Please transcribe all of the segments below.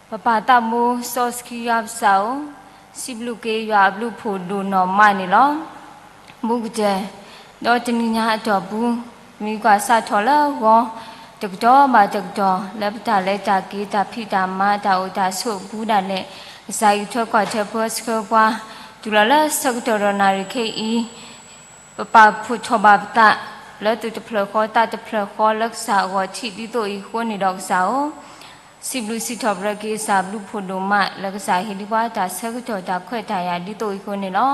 ပပၢ်သးဘိစီဆှံယွၤပစၢ်ဧၢ, စံးဘျုးက့ၤယွၤအဘျုးဖှိၣ်ဒိၣ်နီၢ်မးန့ၣ်လီၤ. ဘူးကတၢၢ်, ဒီးတနံၤညါအတီၢ်ပူၤ, မ့ၢ်ကွၢ်စးထီၣ်လၢအဂီၢ်, တကတီၢ်ဘၣ်တကတီၢ် လၢပတၢ်လဲၤတၢ်က့ၤ တၢ်ဖံးတၢ်မၤ တၢ်အိၣ်တၢ်ဆိးအပူၤဒၣ်လဲာ်, ကစၢ်အံၤထွဲကွၢ်ထွဲပၢဆှၢပှၤ တုၤလီၤလၢဆၢကတီၢ်ဒီးနၣ်ရံၣ်ခဲအံၤ ပပာ်ဖှိၣ်ထီၣ်ဘၣ်ပသး လၢသူၣ်တဖျၢၣ်ဃီသးတဖျၢၣ်ဃီလၢကစၢ်အဂီၢ်ထံးဒ်သိးအံၤအဃိန့ၣ်ဒီးကစၢ်ဧၢ, စံးဘျုးစံးထီၣ်ပတြၢၤက့ၤကစၢ်ဘျုးဖှိၣ်ဒိၣ်မး လၢကစၢ်ဟ့ၣ်လံပှၤတၢ်ဆၢကတီၢ်တၢ်ခွဲးတၢ်ယာ်ဒ်သိးအံၤအဃိန့ၣ်လီၤ.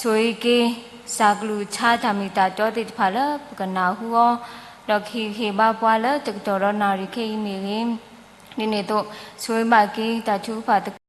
ဆိၣ်ဂ့ၤက့ၤ ကစၢ်ကလုၢ်ကထါတၢ်မ့ၢ်တၢ်တီသ့ၣ်တဖၣ်လၢပကနၢ်ဟူအီၤ, ဒီးကဟ့ၣ်ဂံၢ်ဟ့ၣ်ဘါပှၤလၢတကတီၢ်ဒီးနၣ်ရံၣ်ခဲအံၤမ့ၢ်ဂ့ၤ, ဒ်န့ၣ်အသိး ဆိၣ်ဂ့ၤဘၣ်က့ၤတၢ်ထုကဖၣ်သကိး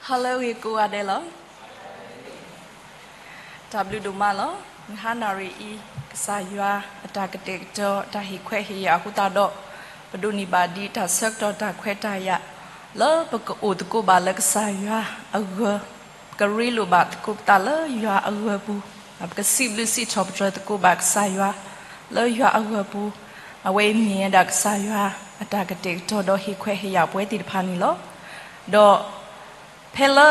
ဟါလၢအဂ့ၤကိးဂၤဒဲးလီၤ. တၢ်ဘျုးဒိၣ်မးလီၤ. မုၢ်ဟါနၣ်ရံၣ်အံၤ ကစၢ်ယွၤအတၢ်ကတဲာ်ကတီၤ တၢ်ဟ့ၣ်ခွဲးဟ့ၣ်ယာ်အဃိသတးဒီး ပဒိးန့ၢ်ဘၣ်ဒံးတၢ်ဆၢကတီၢ်တၢ်ခွဲးတၢ်ယာ် လၢပကအိၣ်သကိးဘၣ်လၢကစၢ်ယွၤအဂၢၢ်, ပကရ့လိာ်ဘၣ်သကိးပသးလၢယွၤအဂၢၢ်ပူၤ, ပကစံးဘျုးစံးထီၣ်ပတြၢၤသကိးဘၣ်ကစၢ်ယွၤ လၢယွၤအဂၢၢ်ပူၤ, အဝဲအံၤမ့ၢ်ဝဲဒၣ်ကစၢ်ယွၤအတၢ်ကတဲာ်ကတီၤဒီးဟ့ၣ်ခွဲးဟ့ၣ်ယာ်ပဝဲသ့ၣ်တဖၣ်န့ၣ်လီၤ. ဒီး ဖဲလၢ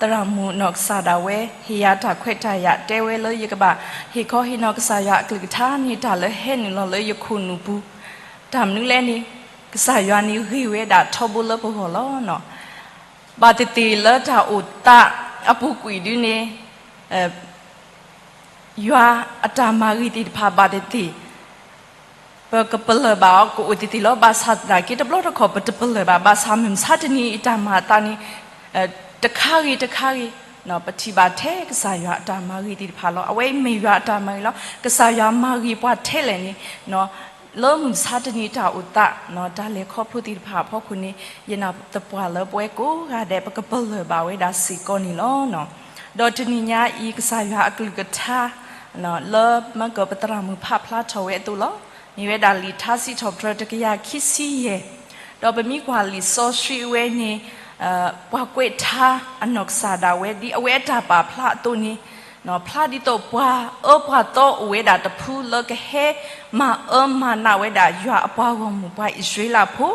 သရၣ်မုၣ်အနီၢ်ကစၢ်ဒၣ်ဝဲ ဟ့ၣ်ယၤတၢ်ခွဲးတၢ်ယာ်တဲဝဲလၢယကဘၣ် ဟ့ၣ်ခီဟ့ၣ်နီၤကစၢ်ယွၤအကလုၢ်ကထါန့ၣ် တၢ်လၢဟဲနုာ်လီၤလၢယခိၣ်နူာ်ပူၤ, တၢ်မနုၤလဲၣ်န့ၣ် ကစၢ်ယွၤန့ၣ်ဂ့ၤဝဲဒၣ်ထီဘိလၢပဂီၢ်လီၤ. ဘၣ်သ့ၣ်သ့ၣ်လၢတၢ်အိၣ်သးအပူၤကွံာ်ဒုန့ၣ် ယွၤအတၢ်မၤဂ့ၤသ့ၣ်တဖၣ်ဘၣ်သ့ၣ်သ့ၣ် ပကပလၢၢ်ဘၣ်အီၤကအိၣ်သ့ၣ်သ့ၣ်လီၤ. ဘၣ်ဆၣ်သနာ်က့ တဘျီတခီၣ်ပတပလၢၢ်ဘၣ်. ဘၣ်ဆၣ်မုၢ်မဆါတနံၤအံၤတၢ်မၤအသးန့ၣ် တခါဂ့ၤတခါဂ့ၤ ပထံၣ်ဘၣ်ထဲကစၢ်ယွၤအတၢ်မၤဂ့ၤသ့ၣ်တဖၣ်လီၤ. အဝဲအံၤမ့ၢ်ယွၤအတၢ်မၤဂ့ၤလီၤ. ကစၢ်ယွၤမၤဂ့ၤပှၤထဲလဲၣ်န့ၣ် လၢမုၢ်မဆါတနံၤတၢ်အိၣ်သး တၢ်လဲၤခီဖျိသ့ၣ်တဖၣ်အဖီခိၣ်န့ၣ် ယနာ်သပှၢ်လၢပဝဲကိးဂၤဒဲး ပကပလၢၢ်ဘၣ်ဝဲဒၣ်စ့ၢ်ကီးန့ၣ်လီၤ. ဒီးတနံၤညါအံၤ ကစၢ်ယွၤအကလုၢ်ကထါ လၢမၢကၢၢ်ပသရၣ်မုၣ်ဖးဖျါထီၣ်ဝဲအသိးလီၤ. မ့ၢ်ဝဲဒၣ်လံာ်ထါစံးထီၣ်ပတြၢၤတကယၤခံဆံယဲၢ်, ဒီးပမ့ၢ်ကွၢ်လံာ်စီဆှံအဝဲန့ၣ် ပှၤကွဲးထါအနီၢ်ကစၢ်ဒၣ်ဝဲ ဒ်အဝဲအတၢ်ပာ်ဖျါအသိးန့ၣ် ဖျါဒ်သိးပှၤအၢပှၤသီအိၣ်ဝဲဒၣ်တဖုလၢကဟဲမၤအၢမၤနးဝဲဒၣ် ယွၤအပှၤဂီၢ်မုၢ်ပှၤအံၣ်စရ့လးဖိ,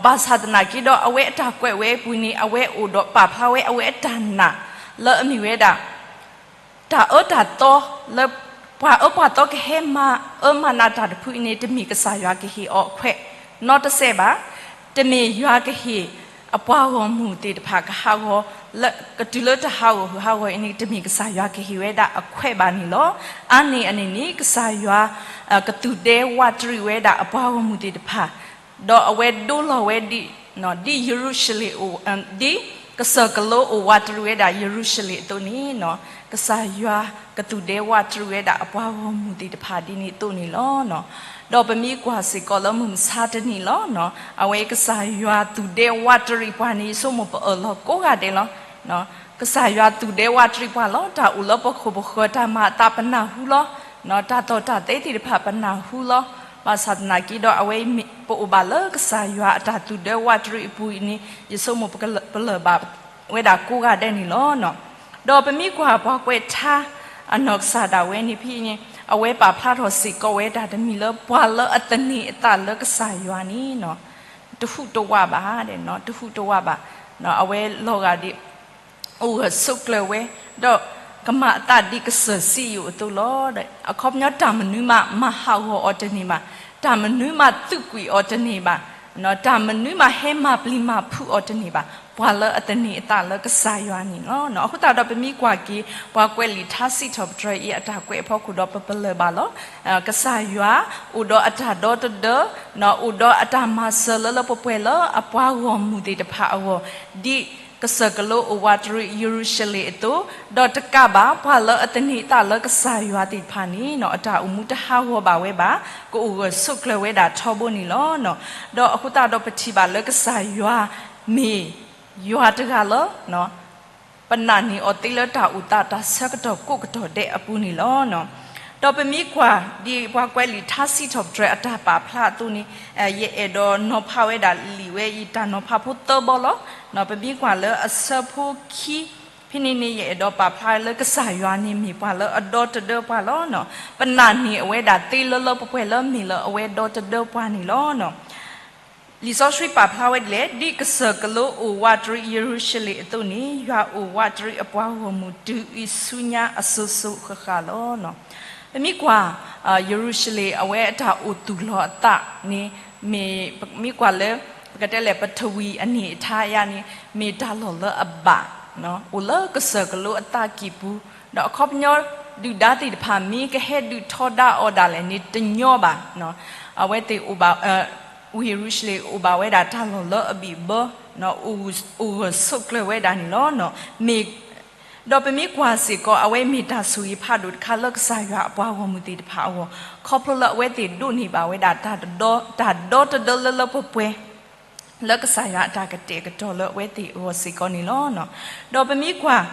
ဘၣ်ဆၣ်သနာ်က့ဒီး အဝဲအတၢ်ကွဲးဝဲအပူၤန့ၣ် အဝဲအိၣ်ဒီးပာ်ဖျါဝဲအဝဲအတၢ်နာ် လၢအမ့ၢ်ဝဲဒၣ် တၢ်အၢတၢ်သီလၢ ပှၤအၢပှၤသီကဟဲမၤအၢမၤနးတၢ်တဖုအံၤန့ၣ် တမ့ၢ်ကစၢ်ယွၤကဟ့ၣ်အီၤအခွဲး နီတစဲးဘၣ်. တမ့ၢ်ယွၤကဟ့ၣ်အပှၤဂီၢ်မုၢ်သ့ၣ်တဖၣ်ကဟးဂီၤ လၢကတုၤလၢတၢ်ဟးဂီၤဟုၣ်ဟးဂီၤအံၤန့ၣ် တမ့ၢ်ကစၢ်ယွၤကဟ့ၣ်ဝဲဒၣ်အခွဲးဘၣ်န့ၣ်လီၤ. အါန့ၢ်အန့ၣ်န့ၣ် ကစၢ်ယွၤ ကသူၣ်ဒဲဝးတရံးဝဲဒၣ်အပှၤဂီၢ်မုၢ်သ့ၣ်တဖၣ် ဒီးအဝဲဒိလီၤဝဲဒ် ဒ်ယရူၤၡလ့ၣ်အိၣ် ဒ်ကစၢၢ်ကလိအိၣ်ဝးတရံးဝဲဒၣ်ယရူၤၡလ့ၣ်အသိးန့ၣ် ကစၢ်ယွၤကသူၣ်ဒဲဝးတရံးဝဲဒၣ်အပှၤဂီၢ်မုၢ်သ့ၣ်တဖၣ်ဒ်န့ၣ်အသိးန့ၣ်လီၤ. ဒီးပမ့ၢ်ကွၢ်စ့ၢ်ကီးလၢမုၢ်မဆါတနံၤလီၤ. အဝဲကစၢ်ယွၤသူၣ်ဒဲဝးတရံးပှၤန့ၣ် ယဆိကမိၣ်ပအၢၣ်လီၤကိးဂၤဒဲးလီၤ. ကစၢ်ယွၤသူၣ်ဒဲဝးတရံးပှၤလီၤ. တၢ်အိၣ်လၢပခိၣ်ပဃၢၤ တၢ်မၤအသးပနၢ်ဟူလီၤ. တၢ်သီၣ်တၢ်သဲသ့ၣ်တဖၣ်ပနၢ်ဟူလီၤ. ဘၣ်ဆၣ်သနာ်က့ဒီး အဝဲအံၤမ့ၢ်ပအိၣ်ဘၣ်လၢကစၢ်ယွၤအတၢ်သူၣ်ဒဲဝးတရံးအပူၤအံၤန့ၣ် ယဆိကမိၣ်ပကလၢၢ်ဘၣ်ဝဲဒၣ်ကိးဂၤဒဲးန့ၣ်လီၤ. ဒီးပမ့ၢ်ကွၢ်ပှၤကွဲးထါအနီၢ်ကစၢ်ဒၣ်ဝဲန့ၣ်ဖဲအံၤန့ၣ် အဝဲပာ်ဖျါထီၣ်စ့ၢ်ကီးဝဲဒၣ်တမံၤလၢ ပှၤလၢအသန့ၤအသးလၢကစၢ်ယွၤန့ၣ် တဟူးတဝးဘၣ်, တဟူးတဝးဘၣ်. အဝဲလီၤဂာ်ဒ် အိၣ်ဂၢၢ်ဆိးကျၢၤဝဲ, ဒီးကမၤအသးဒ်ကစၢၢ်စံယိၣ်အသိးလီၤ. အခီပညီတၢ်မနုၤမး မၤဟးဂီၤအီၤတန့ၢ်ဘၣ်, တၢ်မနုၤမးသုးကွံာ်အီၤတန့ၢ်ဘၣ်, တၢ်မနုၤမးဟဲမၤပျံၤမၤဖုးအီၤတန့ၢ်ဘၣ်, ပှၤလၢအသန့ၤအသးလၢကစၢ်ယွၤန့ၣ်လီၤ. အဃိသတးဒီးပမ့ၢ်ကွၢ်က့ၤ ပှၤကွဲးလံာ်ထါစံးထီၣ်ပတြၢၤအံၤအတၢ်ကွဲးအဖီခိၣ်ဒီး ပပလၢၢ်ဘၣ်လီၤ. ကစၢ်ယွၤအိၣ်ဒီးအတၢ်ဒီတဒၢ, အိၣ်ဒီးအတၢ်မၤစၢၤလၢလၢပှဲၤပှဲၤလၢအပှၤဂီၢ်မုၢ်သ့ၣ်တဖၣ်အဂီၢ်, ဒ်ကစၢၢ်ကလိအိၣ်ဝးတရံးယရူၤၡလ့ၣ်အသိး, ဒီးတကးဘၣ် ပှၤလၢအသန့ၤအသးလၢကစၢ်ယွၤသ့ၣ်တဖၣ်န့ၣ် အတၢ်အိၣ်မူတဟးဂီၤဘၣ်ဝဲဘၣ်, ကအိၣ်ဂၢၢ်ဆိးကျၢၤဝဲဒၣ်ထီဘိန့ၣ်လီၤ. ဒီးအဃိသတးဒီးပထံၣ်ဘၣ်လၢကစၢ်ယွၤမ့ၢ်ယွၤတဂၤလၢ ပနာ်န့ၢ်အီၤသ့လၢတၢ်အိၣ်သးတၢ်ဆၢကတီၢ်ကိးကတီၢ်ဒဲးအပူၤန့ၣ်လီၤ. ဒီးပမ့ၢ်ကွၢ်ဒ်ပှၤကွဲးလံာ်ထါစံးထီၣ်ပတြၢၤအတၢ်ပာ်ဖျါအသိးန့ၣ်, ယအဲၣ်ဒိးနီၤဖးဝဲဒၣ်လံာ်ဝဲအံၤတၢ်နီၤဖးဖိသၢဘီလီၤ. ပမ့ၢ်ကွၢ်လၢအဆၢဖိခံ ဖဲန့ၣ်န့ၣ် ယအဲၣ်ဒိးပာ်ဖျါလၢကစၢ်ယွၤန့ၣ်မ့ၢ်ပှၤလၢအဒီတဒၢပှၤလီၤ. ပနာ်န့ၢ်အဝဲဒၣ်သ့လၢလၢပှဲၤပှဲၤလၢမ့ၢ်လၢအဝဲဒီတဒၢပှၤန့ၣ်လီၤ. လံာ်စီဆှံပာ်ဖျါဝဲဒ်လဲၣ်, ဒ်ကစၢၢ်ကလိအိၣ်ဝးတရံးယရူၤၡလ့ၣ်အသိးန့ၣ် ယွၤအိၣ်ဝးတရံးအပှၤဂီၢ်မုၢ်တုၤအံၤဆူညါအစိၤစိၤဃၣ်ဃၣ်လီၤ. ပမ့ၢ်ကွၢ် ယရူၤၡလ့ၣ်အဝဲအတၢ်အိၣ်သူၣ်လီၤအသးန့ၣ် မ့ၢ်ပမ့ၢ်ကွၢ်လၢ ပကတဲလဲၣ် ပထဝီအနေအထားအရန့ၣ် မ့ၢ်တၢ်လီၢ်လၢအဘၣ် အိၣ်လၢကစၢၢ်ကလိအသးကံၢ်ပူၤ, ဒီးအခီပညီဒုၣ်ဒါသ့ၣ်တဖၣ် မ့ၢ်ကဟဲဒုးထီဒါအီၤဒၣ်လဲာ်န့ၣ် တညီဘၣ်. အဝဲသ့ၣ်အိၣ်ဘၣ် ဝ့ၢ်ယရူၤၡလ့ၣ်အိၣ်ဘၣ်ဝဲဒၣ်တၢ်လီၢ်လၢအဘံၣ်အဘၢ, အိၣ်ဂၢၢ်ဆိးကျၢၤဝဲဒၣ်န့ၣ်လီၤ. မ့ၢ် ဒီးပမ့ၢ်ကွၢ်စ့ၢ်ကီး အဝဲမ့ၢ်တၢ်ဆိၣ်ဂ့ၤဖးဒိၣ်တခါလၢကစၢ်ယွၤအပှၤဂီၢ်မုၢ်သ့ၣ်တဖၣ်အဂီၢ်, ခီဖျိလၢအဝဲသ့ၣ်ဒိးန့ၢ်ဘၣ်ဝဲဒၣ် တၢ်ဒီတဒၢလၢလၢပှဲၤပှဲၤ လၢကစၢ်ယွၤအတၢ်ကတဲာ်ကတီၤလၢအဝဲသ့ၣ်အဂီၢ်စ့ၢ်ကီးန့ၣ်လီၤ. ဒီးပမ့ၢ်ကွၢ်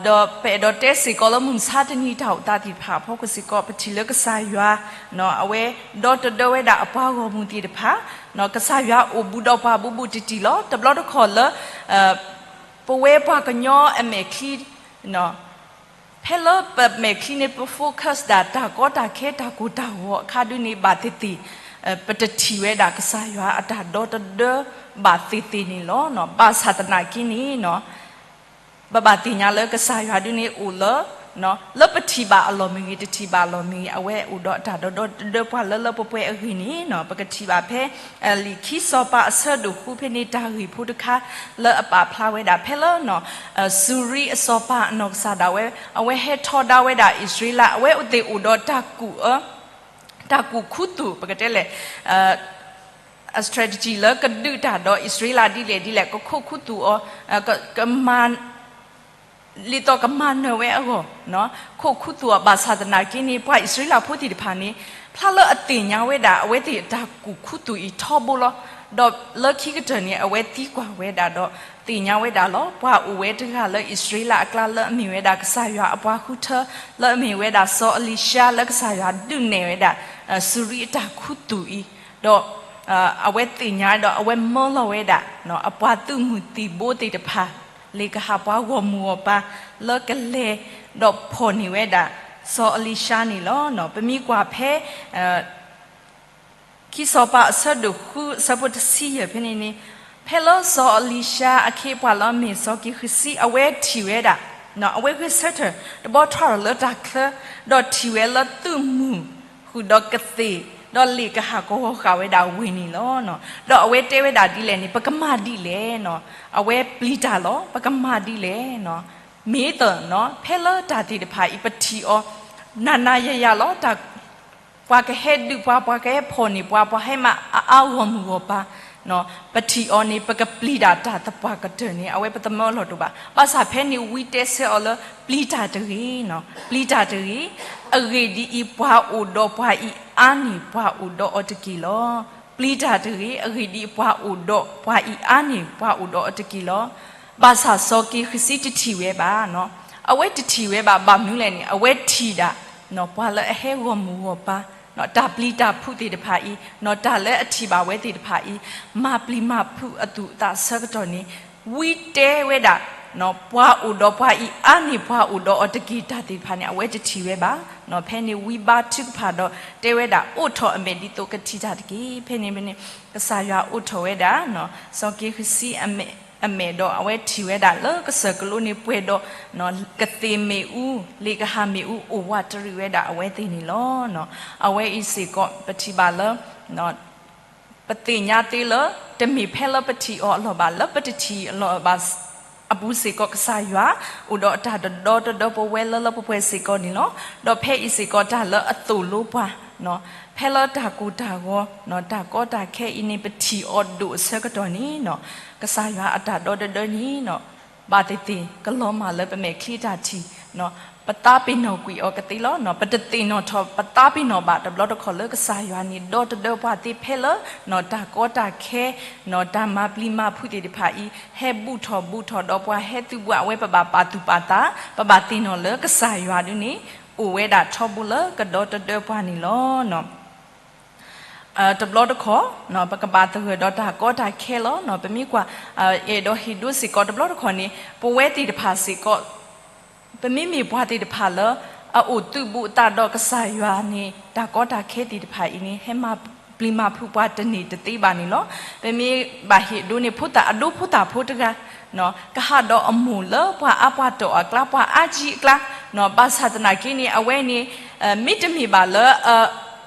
ဒီးပအဲၣ်ဒိးတဲစ့ၢ်ကီးလၢမုၢ်မဆါတနံၤတၢ်အိၣ်သးသ့ၣ်တဖၣ်အဖီခိၣ်စ့ၢ်ကီး ပထံၣ်လၢကစၢ်ယွၤ အဝဲဒီတဒၢဝဲဒၣ်အပှၤဂီၢ်မုၢ်သ့ၣ်တဖၣ်, ကစၢ်ယွၤအိၣ်ဘူးဒီးပှၤဘူးဘူးတံၢ်တံၢ်လီၤ. တဘျီတခီၣ်လၢ ပဝဲပှၤကညီအမဲာ်ချံ ဖဲလၢပမဲာ်ချံန့ၣ် ပ focus ဒၣ်တၢ်ကီတၢ်ခဲတၢ်ကိၢ်တၢ်ဂီၤအခါဒုန့ၣ် ဘၣ်သ့ၣ်သ့ၣ် ပတထံၣ်ဝဲဒၣ်ကစၢ်ယွၤအတၢ်ဒီတဒၢဘၣ်သ့ၣ်သ့ၣ်န့ၣ်လီၤ. ဘၣ်ဆၣ်သနာ်က့န့ၣ် ပဘၣ်သ့ၣ်ညါလၢကစၢ်ယွၤဒုန့ၣ်အိၣ်လၢ လၢပထံၣ်ဘၣ်အလီၢ်မ့ၢ်ဂ့ၤ တထံၣ်ဘၣ်အလီၢ်မ့ၢ်ဂ့ၤ အဝဲအိၣ်ဒီးအတၢ်ဒီဒီတဒၢပှၤလၢလၢပှဲၤပှဲၤအဂ့ၢ်န့ၣ် ပကထံၣ်ဘၣ်ဖဲ လံာ်ခံစီၤပၤအဆၢဒိၣ်ဃုဖဲန့ၣ် တၢ်ဂ့ၢ်ဖိတခါလၢအပာ်ဖျါဝဲဒၣ်ဖဲလၢ စူၤရံအစီၤပၤအနီၢ်ကစၢ်ဒၣ်ဝဲ အဝဲဟဲထီဒါဝဲဒၣ်အံၣ်စရ့လး အဝဲသ့ၣ်အိၣ်ဒီးတၢ်ကူၣ်အၢ တၢ်ကူၣ်ခူသူၣ် ပကတဲလဲၣ် အ strategy လၢကဒုးတၢ်ဒီးအံၣ်စရ့လးဒ်လဲၣ်ဒ်လဲၣ် ကခိးခူသူၣ်အီၤ ကမၤ လံာ်သီးကမၤနၢၤဝဲအဂီၢ် ခိးခူသူၣ်အီၤ ဘၣ်ဆၣ်သနာ်က့န့ၣ် ပှၤအံၣ်စရ့လးဖိသ့ၣ်တဖၣ်န့ၣ် ဖျါလၢအသ့ၣ်ညါဝဲဒၣ် အဝဲသ့ၣ်အတၢ်ကူၣ်ခူသူၣ်အံၤထီဘိလီၤ. ဒီးလၢခံကတၢၢ်န့ၣ် အဝဲသံကွၢ်ဝဲဒၣ်ဒီး သ့ၣ်ညါဝဲဒၣ်လီၤ. ပှၤအိၣ်ဝဲတဂၤလၢအံၣ်စရ့လးအကျါလၢအမ့ၢ်ဝဲဒၣ်ကစၢ်ယွၤအပှၤဃုထၢ လၢအမ့ၢ်ဝဲဒၣ်စီၤအလံၤၡါ လၢကစၢ်ယွၤဒုးနဲၣ်ဝဲဒၣ် စူၤရံအတၢ်ခူသူၣ်အံၤ ဒီး အဝဲသ့ၣ်ညါဒီးအဝဲမၢလီၤဝဲဒၣ် အပှၤသုးမုၢ်သံၣ်ဘိသ့ၣ်တဖၣ် လ့ၣ်ကဟၣ်ပှၤဂီၢ်မုၢ်ဂီၢ်ပၤ လၢကလဲၤဒီးဖီၣ်န့ၢ်ဝဲဒၣ် စီၤအလံၤၡါန့ၣ်လီၤ. ပမ့ၢ်ကွၢ်ဖဲ ခံစီၤပၤအဆၢဒိၣ်ဃုအဆၢဖိတဆံယဲၢ်ဖဲန့ၣ်န့ၣ် ဖဲလၢစီၤအလံၤၡါအခ့အပှၤလၢအမ့ၢ်စီၤက့ၤဃစံ အဝဲထံၣ်ဝဲဒၣ် အဝဲဂဲၤဆၢထၢၣ် တဘီထီၣ်လၢတၢ်ချၢ ဒီးထံၣ်ဝဲလၢသုးမုၢ် ဃုာ်ဒီးကသ့ၣ် ဒီးလ့ၣ်ကဟၣ်ကဝီၤဃာ်ဝဲဒၣ်ဝ့ၢ်န့ၣ်လီၤ. ဒီးအဝဲတဲဝဲဒၣ်ဒ်လဲၣ်န့ၣ် ပကမၤဒ်လဲၣ် အဝဲပျံၤတၢ်လီၤ ပကမၤဒ်လဲၣ် မ့ၢ်သၢ ဖဲလၢတၢ်သ့ၣ်တဖၣ်အံၤ ပထံၣ်အီၤ နးနးယၤယၤလီၤ ပှၤကဟဲဒုးပှၤ ပှၤကဟဲဖီၣ်န့ၢ်ပှၤ ပှၤဟဲမၤအါအါဂီၢ်မုၢ်ဂီၢ်ပၤ ပထံၣ်အီၤန့ၣ် ပကပျံၤတၢ်တၢ်သပှၢ်ကတၢၢ်န့ၣ် အဝဲပသမၢအလီၢ်တအိၣ်ဘၣ်. ဘၣ်ဆၣ်ဖဲန့ၣ်ဝံတဲဆၢအီၤလၢ ပျံၤတၢ်တဂ့ၤ ပျံၤတၢ်တဂ့ၤ အဂ့ၢ်ဒ်အံၤ ပှၤအိၣ်ဒီးပှၤအံၤအါန့ၢ်ပှၤအိၣ်ဒီးအီၤတက့ၢ်လီၤ. ပျံၤတၢ်တဂ့ၤ အဂ့ၢ်ဒ်အံၤ ပှၤအိၣ်ဒီးပှၤအံၤအါန့ၢ်ပှၤအိၣ်ဒီးအီၤတက့ၢ်လီၤ. ဘၣ်ဆၣ်စီၤက့ၤဃစံတထံၣ်ဝဲဘၣ် အဝဲတထံၣ်ဝဲဘၣ် ဘၣ်မနုၤလဲၣ်န့ၣ် အဝဲထံၣ်ဒၣ် ပှၤလၢအဟဲဂီၢ်မုၢ်ဂီၢ်ပၤ တၢ်ပျံၤတၢ်ဖုးသ့ၣ်တဖၣ်အံၤ တၢ်လၢအထံၣ်ဘၣ်ဝဲသ့ၣ်တဖၣ်အံၤ မၤပျံၤမၤဖုးအသူၣ်အသးအဆၢကတီၢ်န့ၣ် ဝံတဲဝဲဒၣ် ပှၤအိၣ်ဒီးပှၤအံၤအါန့ၢ်ပှၤအိၣ်ဒီးအီၤတက့ၢ် တၢ်သ့ၣ်တဖၣ်န့ၣ် အဝဲတထံၣ်ဝဲဘၣ်. ဖဲန့ၣ်ဝံဘါထုကဖၣ်ဒီးတဲဝဲဒၣ် အိးထီၣ်အမဲာ်ဒ်သိးကထံၣ်တၢ်တက့ၢ်. ဖဲန့ၣ်ဖဲန့ၣ် ကစၢ်ယွၤအိးထီၣ်ဝဲဒၣ် စီၤက့ၤဃစံအမဲာ်ဒီး အဝဲထံၣ်ဝဲဒၣ်လၢကစၢၢ်ကလိန့ၣ်ပှဲၤဒီး ကသ့ၣ်မ့ၣ်အူ လ့ၣ်ကဟၣ်မ့ၣ်အူ အိၣ်ဝးတရံးဝဲဒၣ်အဝဲသ့ၣ်န့ၣ်လီၤ. အဝဲအံၤစ့ၢ်ကီး ပထံၣ်ဘၣ်လၢ ပသ့ၣ်ညါသ့လၢ တမ့ၢ်ဖဲလၢပထံၣ်အီၤအလီၢ်ဘၣ် လၢပတထံၣ်အီၤအလီၢ်ဘၣ် အပူၤစ့ၢ်ကီး ကစၢ်ယွၤ အိၣ်ဒီးအတၢ်တဒီတဒၢပဝဲလၢလၢပှဲၤပှဲၤစ့ၢ်ကီးန့ၣ်လီၤ. ဒီးဖဲအံၤစ့ၢ်ကီးတၢ်လၢအသိၣ်လိပှၤ ဖဲလၢတၢ်ကိၢ်တၢ်ဂီၤ တၢ်ကီတၢ်ခဲအံၤန့ၣ် ပထံၣ်အီၤဒိၣ်အဆၢကတီၢ်န့ၣ် ကစၢ်ယွၤအတၢ်ဒီတဒၢန့ၣ် ဘၣ်သ့ၣ်သ့ၣ် ကလီၤမၢ်လၢပမဲာ်ချံအတၢ်ထံၣ် ပသးပ့ၤနီၣ်ကွံာ်အီၤကသ့လီၤ. ပတသ့ၣ်နီၣ်ထီၣ်ပသးပ့ၤနီၣ်ဘၣ် တဘျီတခီၣ်လၢကစၢ်ယွၤန့ၣ် ဒီတဒၢပှၤသ့ဖဲလၢ တၢ်ကီတၢ်ခဲ တၢ်မၤပျံၤမၤဖုးသ့ၣ်တဖၣ်အံၤ ဟဲဘူၣ်ထီၣ်ဘူးထီၣ်ဒီးပှၤ ဟဲသုးဘူးအဝဲပဘၣ်ပာ်သူၣ်ပာ်သး ပဘၣ်သ့ၣ်နီၣ်လၢကစၢ်ယွၤဒုန့ၣ် အိၣ်ဝဲဒၣ်ထီဘိလၢကဒီတဒၢပှၤန့ၣ်လီၤ. တဘျီတခီၣ် ပကဘၣ်သဂၢၢ်ဒီးတၢ်ကီတၢ်ခဲလီၤ. ပမ့ၢ်ကွၢ် အဲၣ်ဒိးဟ့ၣ်ဒိစ့ၢ်ကီးတဘျီတခီၣ်န့ၣ် ပဝဲသ့ၣ်တဖၣ်စ့ၢ်ကီး ပမ့မ့ၢ်ပှၤသ့ၣ်တဖၣ်လၢ အအိၣ်သုးဘူးအသးဒီးကစၢ်ယွၤန့ၣ် တၢ်ကီတၢ်ခဲသ့ၣ်တဖၣ်အံၤန့ၣ် ဟဲမၤပျံၤမၤဖုးပှၤတန့ၢ်တသ့ဘၣ်န့ၣ်လီၤ. ပမ့ၢ်ဘၣ်ဟ့ၣ်ဒိန့ၣ် ဖိသၣ်အဒိဖိသၣ်ဖိတဂၤ ကဟးဒီးအမိၢ်လၢပှၤအါပှၤတီၢ်အကျါ ပှၤအါကံအကျါ ဘၣ်ဆၣ်သနာ်က့န့ၣ် အဝဲန့ၣ် မ့တမ့ၢ်ဘၣ်လၢ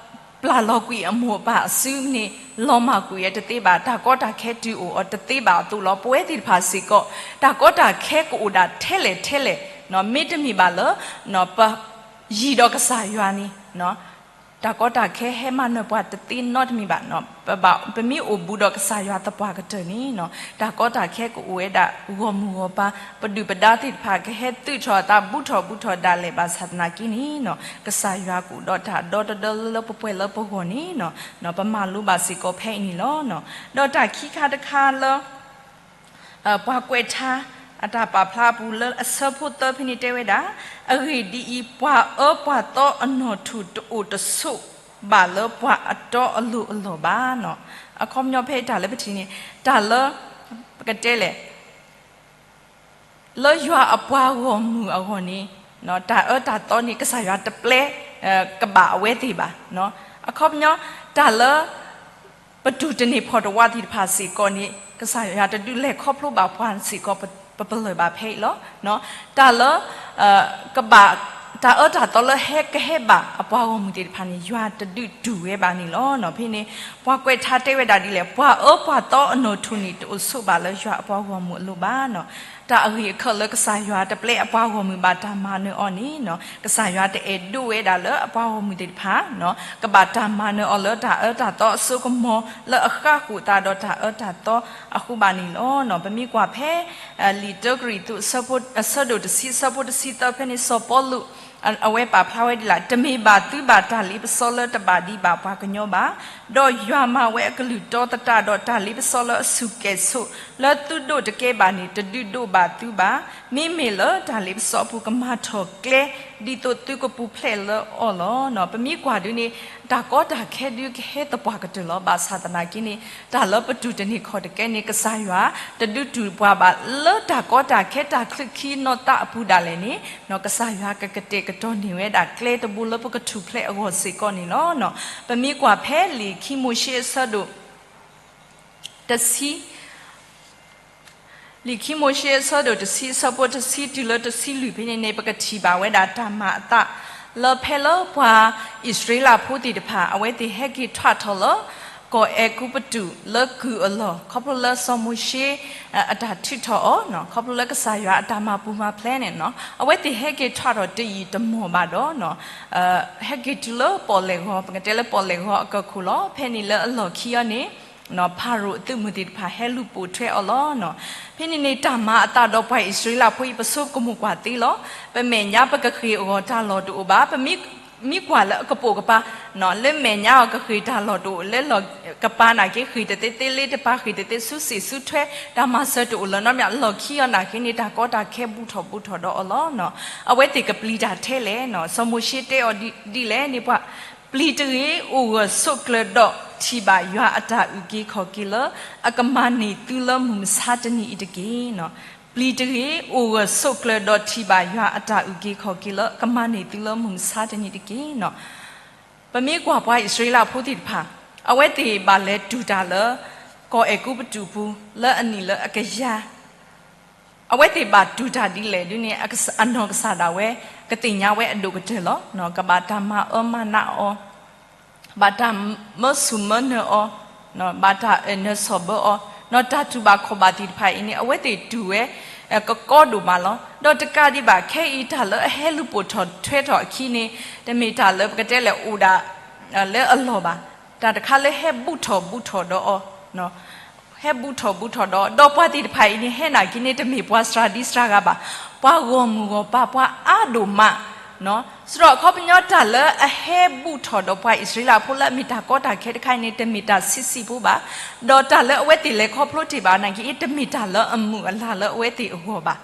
ပျၢ်လီၤကွံာ်အမိၢ်အပၢ်အစုန့ၣ် လီၤမၢ်ကွံာ်အတသ့ဘၣ် တၢ်ကီတၢ်ခဲတုၤအိၣ်အီၤတသ့ဘၣ်အသိးလီၤ. ပဝဲသ့ၣ်တဖၣ်စ့ၢ်ကီး တၢ်ကီတၢ်ခဲကအိၣ်ဒၣ်ထဲလဲၣ်ထဲလဲၣ် မ့တမ့ၢ်ဘၣ်လၢ ပယံၤဒီးကစၢ်ယွၤန့ၣ် တၢ်ကီတၢ်ခဲဟဲမၤနၢၤပှၤတသ့နီတမံၤဘၣ်. ပဘၣ်, ပမ့ၢ်အိၣ်ဘူးဒီးကစၢ်ယွၤသပှၢ်ကတၢၢ်န့ၣ်, တၢ်ကီတၢ်ခဲကအိၣ်ဝဲဒၣ်ဂီၢ်မုၢ်ဂီၢ်ပၤ, ပဒုၣ်ပဒါသ့ၣ်တဖၣ်ကဟဲသုးထီၣ်အသး ဘူးထီၣ်ဘူးထီၣ်ဒၣ်လဲာ်ဘၣ်ဆၣ်သနာ်က့န့ၣ်, ကစၢ်ယွၤကအိၣ်ဒီးတၢ်ဒီတဒၢလၢပပှဲၤလၢပဂီၢ်န့ၣ်, ပမၤလိဘၣ်စ့ၢ်ကီးဖဲအံၤန့ၣ်လီၤ. ဒီးတၢ်ခံခါတခါလၢ ပှၤကွဲးထါအတၢ်ပာ်ဖျါအပူၤလၢအဆၢဖိသၢဖဲန့ၣ်တဲဝဲဒၣ်, အဂ့ၢ်ဒ်အံၤ, ပှၤအၢပှၤသီအနီၣ်ထူၣ်တအိၣ်တဆိးဘၣ်လၢပှၤအတီအလိၤအလီၢ်ဘၣ်. အခီပညီဖဲတၢ်လၢပထံၣ်န့ၣ်, တၢ်လၢ ပကတဲလဲၣ် လၢယွၤအပှၤဂီၢ်မုၢ်အဂီၢ်န့ၣ်, တၢ်အၢတၢ်သီန့ၣ် ကစၢ်ယွၤတပျဲကဘၣ်အဝဲသ့ၣ်ဘၣ်. အခီပညီ, တၢ်လၢ ပတူၢ်တန့ၢ်ဖှီၣ်တဝးသ့ၣ်တဖၣ်စ့ၢ်ကီးန့ၣ် ကစၢ်ယွၤတဒုးလဲၤခီဖျိဘၣ်ပှၤစ့ၢ်ကီး ပပလၢၢ်ဘၣ်ဖဲအံၤလီၤ. တၢ်လၢ ကဘၣ် တၢ်အၢတၢ်သီလၢဟဲကဟဲဘၣ်အပှၤဂီၢ်မုၢ်သ့ၣ်တဖၣ်န့ၣ် ယွၤတဒုးတူၢ်ဝဲဘၣ်န့ၣ်လီၤ. ဖဲန့ၣ် ပှၤကွဲးထါတဲဝဲဒၣ်ဒ်လဲၣ်, ပှၤအၢပှၤသီအနီၣ်ထူၣ်န့ၣ် တအိၣ်ဆိးဘၣ်လၢယွၤအပှၤဂီၢ်မုၢ်အလိၤဘၣ်. တၢ်အဂ့ၢ်အခၢၣ်လၢကစၢ်ယွၤတပျဲအပှၤဂီၢ်မုၢ်ဘၣ်တၢ်မၤနၢၤအီၤန့ၣ်, ကစၢ်ယွၤတအဲၣ်ဒိးဝဲဒၣ်လၢအပှၤဂီၢ်မုၢ်သ့ၣ်တဖၣ် ကဘၣ်တၢ်မၤနၢၤအီၤလၢတၢ်အၢတၢ်သီအစိကမီၤလၢအဃၣ်ဃၣ်သးဒီးတၢ်အၢတၢ်သီအဃိဘၣ်န့ၣ်လီၤ. ပမ့ၢ်ကွၢ်ဖဲ လံာ်တၢကရံၣ်သူး အဆၢဒိၣ်တဆံ အဆၢဖိတဆံသၢဖဲန့ၣ် စီၤပီလူး အဝဲပာ်ဖျါဝဲဒ်လဲၣ်, တမ့ၢ်ဘၣ်သုဘၣ်တၢ်လ့ပစီလၢတဘၣ်ဒံးဘၣ်ပှၤကညီဘၣ်, ဒီးယွၤမၤဝဲအကလုၢ်တီသတးဒီး တၢ်လ့ပစီလၢအဆူၣ်ကဲၣ်ဆိး လၢသုဒိးတကဲဘၣ်န့ၣ် တဒုးဒိးဘၣ်သုဘၣ်. မ့မ့ၢ်လၢတၢ်လ့ပစီအပူၤကမၤထီၣ်ကျဲ ဒ်သိးသုကပူၤဖျဲးလၢအီၤလီၤ. ပမ့ၢ်ကွၢ်ဒုန့ၣ် တၢ်ကီတၢ်ခဲဒုကဟဲသပှၢ်ကတၢၢ်လီၤ. ဘၣ်ဆၣ်သနာ်က့န့ၣ် တၢ်လၢပတူၢ်တန့ၢ်ခီၣ်တကဲန့ၣ် ကစၢ်ယွၤ တဒုးတူၢ်ပှၤဘၣ်လၢတၢ်ကီတၢ်ခဲတၢ်ချုးခံနီၢ်သးအပူၤဒၣ်လဲာ်န့ၣ်, ကစၢ်ယွၤကကတဲာ်ကတီၤန့ၢ်ဝဲဒၣ်ကျဲတဘိလၢပကထူၣ်ဖျဲးအဂီၢ်စ့ၢ်ကီးန့ၣ်လီၤ. ပမ့ၢ်ကွၢ်ဖဲလံာ်ခံမိၤၡ့အဆၢဒိၣ် တဆံ လံာ်ခံမိၤၡ့အဆၢဒိၣ်တဆံ အဆၢဖိတဆံတုၤလၢတဆံလွံၢ်ဖဲန့ၣ်န့ၣ် ပကထံၣ်ဘၣ်ဝဲဒၣ်တၢ်မၤအသး လၢဖဲလၢပှၤအံၣ်စရ့လးဖိသ့ၣ်တဖၣ် အဝဲသ့ၣ်ဟဲက့ၤထီၣ်ထီၣ်လၢ ကီၢ်အဲၤကူပတူးလၢကုၢ်အလီၢ် ခီဖျိလၢစီၤမိၤၡ့ အတၢ်ထုးထီၣ်အီၤ, ခီဖျိလၢကစၢ်ယွၤအတၢ်မၤပူၤမၤဖျဲးန့ၣ်, အဝဲသ့ၣ်ဟဲက့ၤထီၣ်ထီၣ်တယံာ်တမီၢ်ဘၣ်ဒီး ဟဲက့ၤတုၤလၢပီၣ်လဲၣ်ဂီၤ, ပကတဲလၢပီၣ်လဲၣ်ဂီၤအကၢၢ်ခိၣ်လီၤ. ဖဲန့ၣ်လၢအလီၢ်ခံအီၤန့ၣ် ဖၤရိၤအသုးမုၢ်သ့ၣ်တဖၣ်ဟဲလူၤပိာ်ထွဲအီၤလီၤ. ဖဲန့ၣ်န့ၣ် တၢ်မၤအသးဒီးပှၤအံၣ်စရ့လးဖိအံၤ ပဆိကမိၣ်ကွၢ်သ့လီၤ. ပမဲာ်ညါပကဃ့ၢ်အဂီၢ်တၢ်လီၢ်တအိၣ်ဘၣ်. ပမ့ၢ်ကွၢ်လၢအကပိာ်ကပၤ လၢမဲာ်ညါအီၤကဃ့ၢ်တၢ်လီၢ်တအိၣ်, လၢလီၢ်ကပၤနာ်က့ ဃ့ၢ်တသ့သ့, လ့တပၤဃ့ၢ်တသ့, စုစ့ၣ်စုထွဲ တၢ်မၤစၢၤတအိၣ်လၢၤနီတမံၤ, လီၢ်ခံအီၤနာ်က့န့ၣ် တၢ်ကီတၢ်ခဲဘူးထီၣ်ဘူးထီၣ်ဒီးအီၤလီၤ. အဝဲသ့ၣ်ကပျံၤတၢ်ထဲလဲၣ်, စီၤမိၤၡ့တဲအီၤဒ်လဲၣ်န့ၣ် ပျံၤတဂ့ၤ, အိၣ်ဂၢၢ်ဆိးကျၢၤဒီးထံၣ်ဘၣ်ယွၤအတၢ်အုၣ်က့ၤခီၣ်က့ၤလၢ အကမၤန့ၢ်သုလၢမုၢ်မဆါတနံၤအံၤတက့ၢ်. ပျံၤတဂ့ၤ, အိၣ်ဂၢၢ်ဆိးကျၢၤဒီးထံၣ်ဘၣ်ယွၤအတၢ်အုၣ်က့ၤခီၣ်က့ၤလၢ အကမၤန့ၢ်သုလၢမုၢ်မဆါတနံၤတက့ၢ်. ပမ့ၢ်ကွၢ်ပှၤအံၣ်စရ့လးဖိသ့ၣ်တဖၣ် အဝဲသ့ၣ်ဘၣ်လဲၤတူၢ်တၢ်လၢ ကီၢ်အဲၤကူပတူးပူၤ လၢအနံၣ်လၢအကယၤ အဝဲသ့ၣ်ဘၣ်တူၢ်တၢ်ဒ်လဲၣ်ဒ်န့ၣ် အနီၢ်ကစၢ်ဒၣ်ဝဲ ကသ့ၣ်ညါဝဲအဒိၣ်ကတၢၢ်လီၤ. ကဘၣ်တၢ်မၤအၢမၤနးအီၤ, ဘၣ်တၢ်မၢဆူၣ်မၢနၢၤအီၤ, ဘၣ်တၢ်အၢၣ်နၢၤဆီၣ်ဘၢအီၤ, တၢ်တူၢ်ဘၣ်ခီၣ်ဘၣ်သ့ၣ်တဖၣ်အံၤန့ၣ် အဝဲသ့ၣ်တူၢ်ဝဲ ကကီဒိၣ်မးလီၤ. ဒီးတကးဒံးဘၣ် ခဲအံၤတၢ်လၢအဟဲလူၤပိာ်ထီၣ်ထွဲထီၣ်အခံန့ၣ် တမ့ၢ်တၢ်လၢပကတဲလဲၣ်အိၣ်ဒၣ် လၢအလီၢ်ဘၣ်. တၢ်တခါလၢဟဲဘူးထီၣ်ဘူးထီၣ်ဒီးအီၤ ဟဲဘူးထီၣ်ဘူးထီၣ်ဒီး ဒီးပှၤသ့ၣ်တဖၣ်အံၤန့ၣ် ဟဲနာ်က့န့ၣ် တမ့ၢ်ပှၤစှၤဒံစှၤဂၤဘၣ်, ပှၤဂီၢ်မုၢ်ဂီၢ်ပၤ ပှၤအါဒိၣ်မး. စးထီၣ်အခီပညီတၢ်လၢအဟဲဘူးထီၣ်ဒီးပှၤအံၣ်စရ့လးဖိလၢအမ့ၢ်တၢ်ကီတၢ်ခဲတခါအံၤန့ၣ် တမ့ၢ်တၢ်ဆံးဆံးဖိဘၣ်, ဒီးတၢ်လၢအဝဲသ့ၣ်လဲၤခီဖျိတ့ၢ်ဘၣ်နာ်က့ တမ့ၢ်တၢ်လၢအမုာ်အလၤလၢအဝဲသ့ၣ်အဂီၢ်ဘၣ်.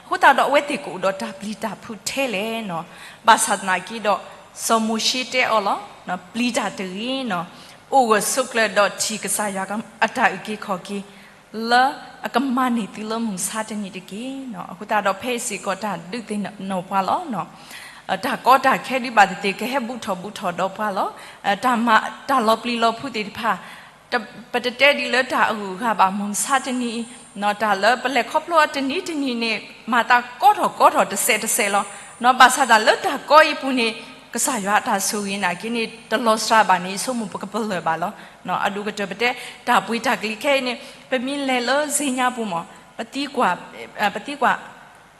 အဃိသတးဒီးအဝဲသ့ၣ်ကအိၣ်ဒီးတၢ်ပျံၤတၢ်ဖုးထဲလဲၣ်န့ၣ်, ဘၣ်ဆၣ်သနာ်က့ဒီး စီၤမိၤၡ့တဲအီၤလီၤ, ပျံၤတၢ်တဂ့ၤန့ၣ်, အိၣ်ဂၢၢ်ဆိးကျၢၤဒီးထံၣ်ကစၢ်ယွၤအတၢ်အုၣ်က့ၤခီၣ်က့ၤ လၢအကမၤန့ၢ်သုလၢမုၢ်မဆါတနံၤတက့ၢ်. အဃိသတးဒီးဖဲအံၤစ့ၢ်ကီးတၢ်ဒုးသ့ၣ်နီၣ်ပှၤလီၤ. တၢ်ကီတၢ်ခဲဒုးဘၣ်သ့ၣ်သ့ၣ် ကဟဲဘူးထီၣ်ဘူးထီၣ်ဒီးပှၤလီၤ. တၢ်မၤတၢ်လီၤပျံၤလီၤဖုးသ့ၣ်တဖၣ် ပတတဲဒ်လၢတၢ်အဂုၤအဂၤဘၣ် မုၢ်မဆါတနံၤအံၤ, တၢ်လၢပလဲၤခီဖျိအီၤတနံၤတနံၤန့ၣ် မၤသးကီထီၣ်ကီထီၣ်တစဲးတစဲးလီၤ. ဘၣ်ဆၣ်တၢ်လၢတၢ်ကီအံၤပူၤန့ၣ် ကစၢ်ယွၤအတၢ်ဆိၣ်ဂ့ၤနာ်က့န့ၣ် တလီၤစှၤဘၣ်န့ၣ် ယဆိကမိၣ်ပကပလၢၢ်ဘၣ်လီၤ. အဒိၣ်ကတၢၢ်ပတဲ တၢ်ပှ့ၤတၢ်ကလံၤခဲအံၤန့ၣ် ပမ့ၢ်လဲၤလၢစ့ညါပူၤမး ပသံကွၢ်, ပသံကွၢ်,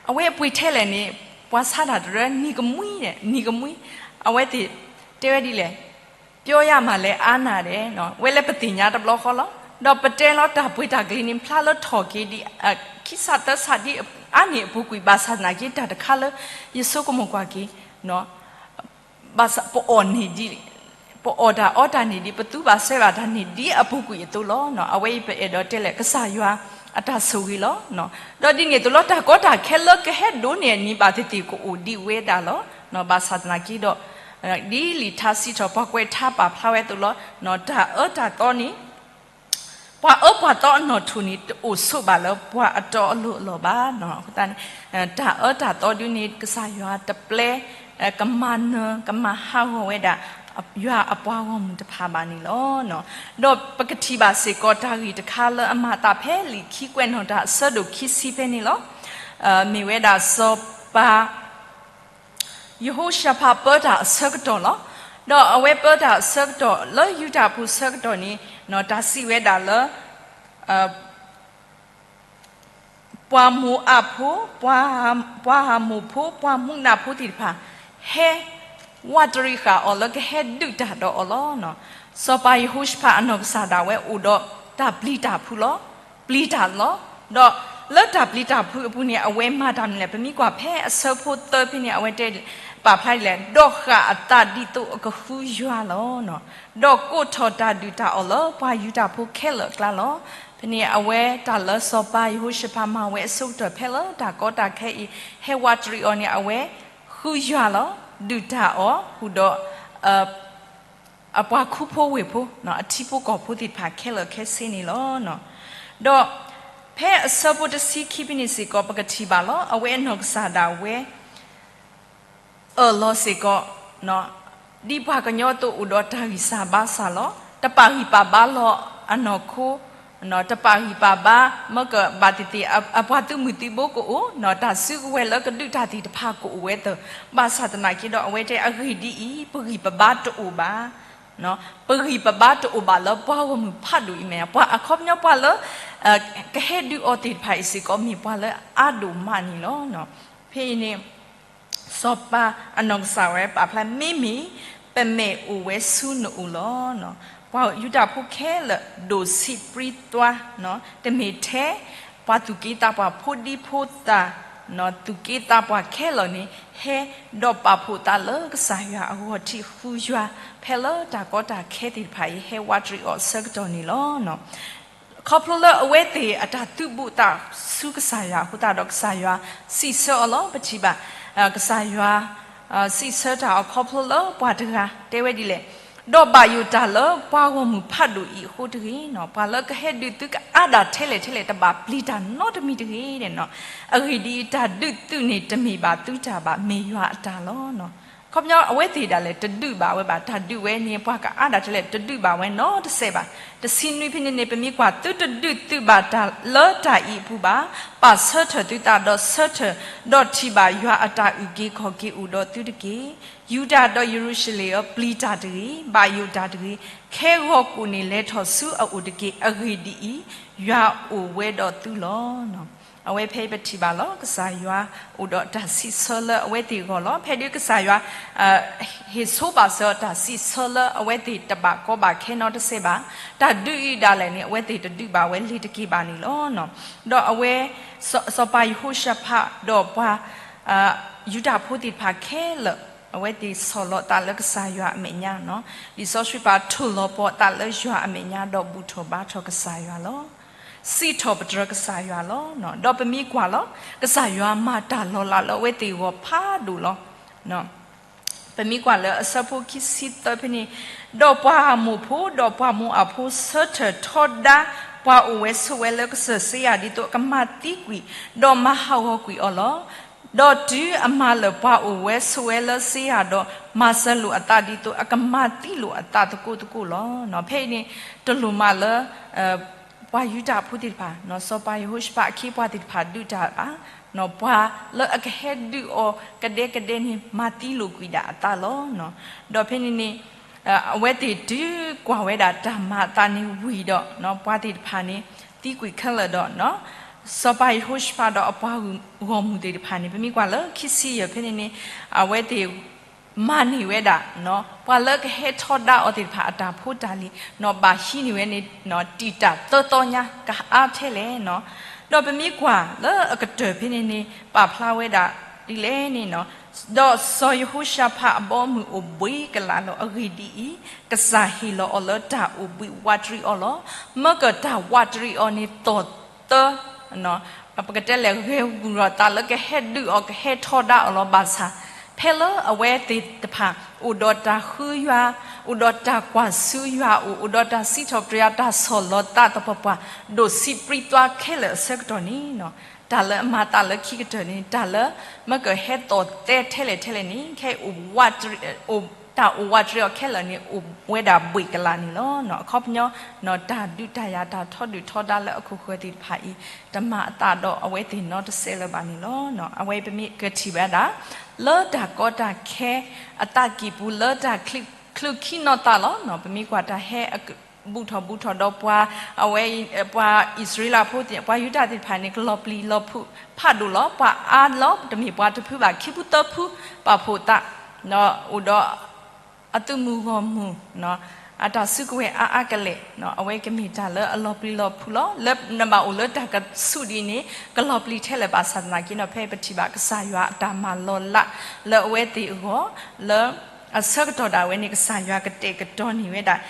အဝဲအပှ့ၤထဲလဲၣ်န့ၣ် ပှၤဆါတၢ်တရၢ နံၤကမှံန့ၣ် နံၤကမှံ, အဝဲသ့ၣ်တဲဝဲဒ်လဲၣ် ပြောရမှာလဲအါနာ်တယ်, ဝဲလၢပသ့ၣ်ညါတဘျီဃီလီၤ. ဒီးပတဲလီၤတၢ်ပှ့ၤတၢ်ကလံၤန့ၣ် ဖျါလၢထီၣ်က့ၤဒ် ခံစးသၢစးဒ်အါန့ၢ်အပူၤကွံာ် ဘၣ်ဆၣ်သနာ်က့တၢ်တခါလၢ ယဆိကမိၣ်ကွၢ်က့ၤ ဘၣ်ဆၣ်ပအီၣ်န့ၢ်ဒ် ပအီၣ်တၢ်အီတၢ်န့ၢ်ဒ် ပသူဘၣ်စဲဘၣ်တၢ်န့ၢ်ဒ်အပူၤကွံာ်အသိးလီၤ. အဝဲအံၤပအဲၣ်ဒိးတဲလဲၣ် ကစၢ်ယွၤအတၢ်ဆိၣ်ဂ့ၤလီၤ. ဒီးဒ်န့ၣ်အသိးလီၤ တၢ်ကီတၢ်ခဲလၢကဟဲဒိးန့ၢ်အနံၤဘၣ်သ့ၣ်သ့ၣ်ကအိၣ်ဒံးဝဲဒၣ်လီၤ. ဘၣ်ဆၣ်သနာ်က့ဒီး ဒ်လံာ်ထါစံးထီၣ် ပှၤကွဲးထါပာ်ဖျါဝဲအသိးလီၤ. တၢ်အၢတၢ်သီန့ၣ် ပှၤအၢပှၤသီအနီၣ်ထိၣ်န့ၣ် တအိၣ်ဆိးဘၣ်လၢပှၤအတီအလိၤအလီၢ်ဘၣ်. အဃိသတးန့ၣ် တၢ်အၢတၢ်သီဒ်န့ၣ် ကစၢ်ယွၤတပျဲ ကမၤနၢၤ ကမၤဟးဂီၤဝဲဒၣ် ယွၤအပှၤဂီၢ်မုၢ်တဖၣ်ဘၣ်န့ၣ်လီၤ. ဒီးပကထံၣ်ဘၣ်စ့ၢ်ကီးတၢ်ဂ့ၢ်တခါလၢအမၤအသးဖဲလံာ်ခံကွဲးနီၣ်တၢ်အဆၢဒိၣ်ခံဆံဖဲန့ၣ်လီၤ. မ့ၢ်ဝဲဒၣ်စီၤပၤ ယဟိၤၡဖးပၢတၢ်အဆၢကတီၢ်လီၤ. ဒီးအဝဲပၢတၢ်အဆၢကတီၢ် လၢယူဒၤဖိဆၢကတီၢ်န့ၣ် တၢ်စံးဝဲဒၣ်လၢ ပှၤမိၤအးဖိ, ပှၤဟမိၣ်ဖိ, ပှၤမူနးဖိသ့ၣ်တဖၣ် ဟဲဝးတရံးဃာ်အီၤလၢကဟဲဒုးတၢ်ဒီးအီၤလီၤ. စီၤပၤယဟိၤၡဖးအနီၢ်ကစၢ်ဒၣ်ဝဲအိၣ်ဒီးတၢ်ပျံၤတၢ်ဖုးလီၤ. ပျံၤတၢ်လီၤ. ဒီးလၢတၢ်ပျံၤတၢ်ဖုးအပူၤန့ၣ် အဝဲမၤတၢ်မနုၤလဲၣ်. ပမ့ၢ်ကွၢ်ဖဲအဆၢဖိသၢဖဲန့ၣ် အဝဲတဲပာ်ဖျါဒ်လဲၣ်, ဒီးဃၣ်အသးဒ်သိးအကဃုယွၤလီၤ. ဒီးကိးထီၣ်တၢ်ဒုးတၢ်အီၣ်လၢပှၤယူဒၤဖိခဲလၢာ်အကျါလီၤ. ဖဲန့ၣ်အဝဲတၢ်လၢစီၤပၤယဟိၤၡဖးမၤဝဲအဆိကတၢၢ်ဖဲလၢတၢ်ကီတၢ်ခဲအံၤ ဟဲဝးတရံးအီၤန့ၣ် အဝဲဃုယွၤလီၤ. ဒုးတၢ်အီၣ်ဃုာ်ဒီး အပှၤခူဖိဝ့ၢ်ဖိ အထံဖိကီၢ်ဖိသ့ၣ်တဖၣ်ခဲလၢာ်ခဲဆ့န့ၣ်လီၤ. ဒီးဖဲအဆၢဖိတဆံခံဖဲန့ၣ်စ့ၢ်ကီး ပကထံၣ်ဘၣ်လီၤ. အဝဲအနီၢ်ကစၢ်ဒၣ်ဝဲ အၢၣ်လီၤစ့ၢ်ကီး ဒ်ပှၤကညီအသိးအိၣ်ဒီးတၢ်ဂံၢ်စၢ်ဘါစၢ်လီၤ. တပာ်ဂံၢ်ပာ်ဘါလီၤအနီၢ်ခိ တပာ်ဂံၢ်ပာ်ဘါ မ့ၢ်ကဘၣ်သ့ၣ်သ့ၣ် အပှၤသုးမုၢ်သံဘိကအိၣ် တၢ်စုကဝဲၤလၢကဒုးတၢ်သ့ၣ်တဖၣ်ကအိၣ်ဝဲသ့ၣ်, ဘၣ်ဆၣ်သနာ်က့ဒီး အဝဲတဲအဂ့ၢ်ဒ်အံၤ, ပဂံၢ်ပဘါတအိၣ်ဘၣ်. ပဂံၢ်ပဘါတအိၣ်ဘၣ်လၢပှၤဂီၢ်မုၢ်ဖးဒိၣ်အံၤမ့ၢ် ပှၤအခီပညီပှၤလၢ ကဟဲဒုးအီၤသ့ၣ်တဖၣ်အံၤစ့ၢ်ကီး မ့ၢ်ပှၤလၢအါဒိၣ်မးန့ၣ်လီၤ. ဖဲအံၤန့ၣ် စီၤပၤအနီၢ်ကစၢ်ဝဲပာ်ဖျါ မ့မ့ၢ် ပမဲာ်အိၣ်ဝဲဆူနအိၣ်လီၤ. ပှၤယူဒၤဖိခဲလၢာ် ဒိၣ်ဆံးပြံသွါ, တမ့ၢ်ထဲ ပှၤသူၣ်က့သးပှၢ်ဖိဒံဖိသၣ်, သူၣ်က့သးပှၢ်ခဲလၢာ်န့ၣ် ဟဲဒီးပာ်ဖှိၣ်သးလၢကစၢ်ယွၤအဂီၢ် ထံၣ်ဃုယွၤ ဖဲလၢတၢ်ကီတၢ်ခဲသ့ၣ်တဖၣ်အံၤ ဟဲဝးတရံးအီၤအဆၢကတီၢ်န့ၣ်လီၤ. ခီဖျိလၢအဝဲသ့ၣ်အတၢ်သုးဘူးအသးဆူကစၢ်ယွၤအဃိသတးဒီး ကစၢ်ယွၤစံးဆၢအီၤလီၤ. ပထံၣ်ဘၣ် ကစၢ်ယွၤ စံးဆၢတၢ်အီၤခီဖျိလၢပှၤတဂၤတဲဝဲဒ်လဲၣ်, ဒီးဘၣ်ယိၣ်တၢ်လၢပှၤဂီၢ်မုၢ်ဖးဒိၣ်အံၤအဃိတဂ့ၤ, ပှၤလၢကဟဲဒုးသုကအါဒၣ်ထဲလဲၣ်ထဲလဲၣ် တဘၣ်ပျံၤတၢ်နီတမံၤတဂ့ၤ. အဂ့ၢ်ဒ်အံၤ, တၢ်ဒုးသုးန့ၣ်တမ့ၢ်ဘၣ်သုတၢ်ဘၣ်, မ့ၢ်ယွၤအတၢ်လီၤ. ခီပညီအဝဲသ့ၣ်ဒၣ်လဲာ် တဒုးဘၣ်ဝဲဘၣ်, တၢ်ဒုးဝဲန့ၣ် ပှၤကအါဒၣ်ထဲလဲၣ် တဒုးဘၣ်ဝဲနီတစဲးဘၣ်. တဆံနွံဖဲန့ၣ်န့ၣ် ပမ့ၢ်ကွၢ် သုတဒုးသုးဘၣ်တၢ်လၢတၢ်အံၤအပူၤဘၣ်. ပာ်ဆၢထၢၣ်သုသးဒီးဆၢထၢၣ်, ဒီးထံၣ်ဘၣ်ယွၤအတၢ်အုၣ်က့ၤခီၣ်က့ၤအိၣ်ဒီးသုတက့ၢ်. ယူဒၤဒီးယရူၤၡလ့ၣ်ဧၢ, ပျံၤတၢ်တဂ့ၤ, ဘၣ်ယိၣ်တၢ်တဂ့ၤ, ခဲဂီၤကိာ်န့ၣ်လဲၤထီၣ်ဆူအအိၣ်တက့ၢ်. အဂ့ၢ်ဒ်အံၤ, ယွၤအိၣ်ဝဲဒီးသုလီၤ. အဝဲဖဲအံၤပထံၣ်ဘၣ်လီၤ. ကစၢ်ယွၤအိၣ်ဒီးတၢ်စံးဆၢလၢအဝဲသ့ၣ်အဂီၢ်လီၤ. ဖဲဒၣ်ကစၢ်ယွၤ ဟ့ၣ်ဆိဘၣ်စၢၤတၢ်စံးဆၢလၢအဝဲသ့ၣ်တဘၣ်ကီဘၣ်ခဲနီတစဲးဘၣ်. တၢ်ဒုးအံၤဒၣ်လဲာ်န့ၣ် အဝဲသ့ၣ်တဒုးဘၣ်ဝဲလၢၤတက့ၢ်ဘၣ်န့ၣ်လီၤ. ဒီးအဝဲ စီၤပၤယဟိၤၡဖးဒီးပှၤ ယူဒၤဖိသ့ၣ်တဖၣ်ခဲလၢာ် အဝဲသ့ၣ်ဆီၣ်လီၤသးလၢကစၢ်ယွၤအမဲာ်ညါ, လံာ်စီဆှံပာ်ထိၣ်လီၤပှီၢ်သးလၢယွၤအမဲာ်ညါ ဒီးဘူၣ်ထီၣ်ဘါထီၣ်ကစၢ်ယွၤလီၤ. စံးထီၣ်ပတြၢၤကစၢ်ယွၤလီၤ. ဒီးပမ့ၢ်ကွၢ်လီၤ ကစၢ်ယွၤမၤတၢ်လီၤလးလၢအဝဲသ့ၣ်အဂီၢ်ဖးဒိၣ်လီၤ. ပမ့ၢ်ကွၢ်လၢအဆၢဖိခံဆံသၢဖဲန့ၣ်, ဒီးပှၤအၤမိၣ်ဖိ ဒီးပှၤမိၤအၤဖိ ဆၢထၢၣ်ထီဒါ ပှၤအိၣ်ဝဲဆိးဝဲလၢကစၢၢ်စ့ယၤ ဒ်သိးအကမၤသံကွံာ် ဒီးမၤဟးဂီၤကွံာ်အီၤလီၤ. ဒီးတုၤအမၤလၢာ်ပှၤအိၣ်ဝဲဆိးဝဲလၢစ့ယၤဒီး မၤစၢၤလိာ်အသးဒ်သိး အကမၤသံလိာ်အသးသကိးသကိးလီၤ. ဖဲအံၤန့ၣ် တလိၣ်မးလၢ ပှၤယူဒၤဖိသ့ၣ်တဖၣ်, စီၤပၤယဟိၤၡဖးအခ့အပှၤသ့ၣ်တဖၣ်ဒုးတၢ်ဘၣ်, ပှၤလၢအကဟဲဒုးအီၤကဒဲကဒဲန့ၣ် မၤသံလိာ်ကွံာ်ဒၣ်အသးလီၤ. ဒီးဖဲန့ၣ်န့ၣ် အဝဲသ့ၣ်တုၤကွၢ်ဝဲဒၣ်တၢ်မၤအသးန့ၣ်ဝံၤဒီး ပှၤသ့ၣ်တဖၣ်န့ၣ် သံကွံာ်ခဲလၢာ်ဒီး စီၤပၤယဟိၤၡဖးဒီးအပှၤဂီၢ်မုၢ်သ့ၣ်တဖၣ်န့ၣ် ပမ့ၢ်ကွၢ်လၢခံဆံယဲၢ်ဖဲန့ၣ်န့ၣ် အဝဲသ့ၣ် မၤန့ၢ်ဝဲဒၣ် ပှၤလၢကဟဲထီဒါအီၤသ့ၣ်တဖၣ်အတၢ်ဖိတၢ်လံၤ ဘၣ်ဟံးန့ၢ်ဝဲန့ၣ် တံာ်တာ်သၢသီညါ ကအါထဲလဲၣ်. ဒီးပမ့ၢ်ကွၢ်လၢအကတၢၢ်ဖဲန့ၣ်န့ၣ် ပာ်ဖျါဝဲဒၣ်ဒ်လဲၣ်န့ၣ်, ဒီးစီၤယဟိၤၡဖးအဘီအမုၢ်အိၣ်ဘှံးကလာ်လီၤ. အဂ့ၢ်ဒ်အံၤ, ကစၢ်ဟ့ၣ်လီၤအီၤလၢတၢ်အိၣ်ဘှံးဝးတရံးအီၤလီၤ. မ့ၢ်ကတၢ်ဝးတရံးအီၤန့ၣ် သီၣ်သၢ ပကတဲလဲၣ် ဂဲၤဂူာ်ဒီးသးလၢကဟဲဒုးအီၤ ကဟဲထီဒါအီၤလီၤ. ဘၣ်ဆၣ် ဖဲလၢအဝဲသ့ၣ်တဖၣ် အိၣ်ဒီးတၢ်ဃုယွၤ, အိၣ်ဒီးတၢ်ကွၢ်ဆူယွၤအအိၣ်, အိၣ်ဒီးတၢ်စံးထီၣ်ပတြၢၤယွၤ တၢ်ဆီၣ်လီၤသးသပှၢ်ပှၢ် ဒိၣ်စံးပြံသွါခဲလၢာ်အဆၢကတီၢ်န့ၣ်, တၢ်လၢအမၤသးလၢခံကတၢၢ်န့ၣ် တၢ်လၢမ့ၢ်ကဟဲသီၣ်သဲထဲလဲၣ်ထဲလဲၣ်န့ၣ် ခဲအံၤ တၢ်အိၣ်ဝးတရံးအီၤခဲလၢာ်န့ၣ် အိၣ်ဝဲဒၣ်ဘှံးကလာ်န့ၣ်လီၤ. အခီပညီ တၢ်ဒုးတၢ်ယၤ တၢ်ထီဒုၣ်ထီဒါလၢအခိၣ်ဃၢၤသ့ၣ်တဖၣ်အံၤ တမၤအသးဒီးအဝဲသ့ၣ်နီတစဲးလၢၤဘၣ်န့ၣ်လီၤ. အဝဲပမ့ၢ်ကထံၣ်ဝဲဒၣ် လၢတၢ်ကီတၢ်ခဲအသးကံၢ်ပူၤ လၢတၢ်ချုးခံနီၤသးလီၤ. ပမ့ၢ်ကွၢ်တၢ်ဟဲ ဘူၣ်ထီၣ်ဘူးထီၣ်ဒီးပှၤ အဝဲ ပှၤအံၣ်စရ့လးဖိသ့ၣ် ပှၤယူဒၤသ့ၣ်တဖၣ်န့ၣ် ကလီၤပျံၤလီၤဖုးဖးဒိၣ်လီၤ. ပှၤအါလီၤ တမ့ၢ်ပှၤတဖုဘၣ် ခံဖုသၢဖု ပာ်ဖှိၣ်သး အိၣ်ဒီး အသုးမုၢ်ဂီၢ်မုၢ် အတၢ်စုကဝဲၤအါအါကလဲာ် အဝဲကမ့ၢ်တၢ်လၢအလီၤပျံၤလီၤဖုးလီၤ. လၢနဘၣ်အိၣ်လၢတၢ်ကဆူးဒ်န့ၣ် ကလီၤပျံၤထဲလဲၣ်. ဘၣ်ဆၣ်သနာ်က့ဒီး ဖဲပထံၣ်ဘၣ်ကစၢ်ယွၤအတၢ်မၤလီၤလး လၢအဝဲသ့ၣ်အဂီၢ် လၢအဆၢကတီၢ်ဒၣ်ဝဲန့ၣ် ကစၢ်ယွၤကတဲာ်ကတီၤန့ၢ်ဝဲဒၣ်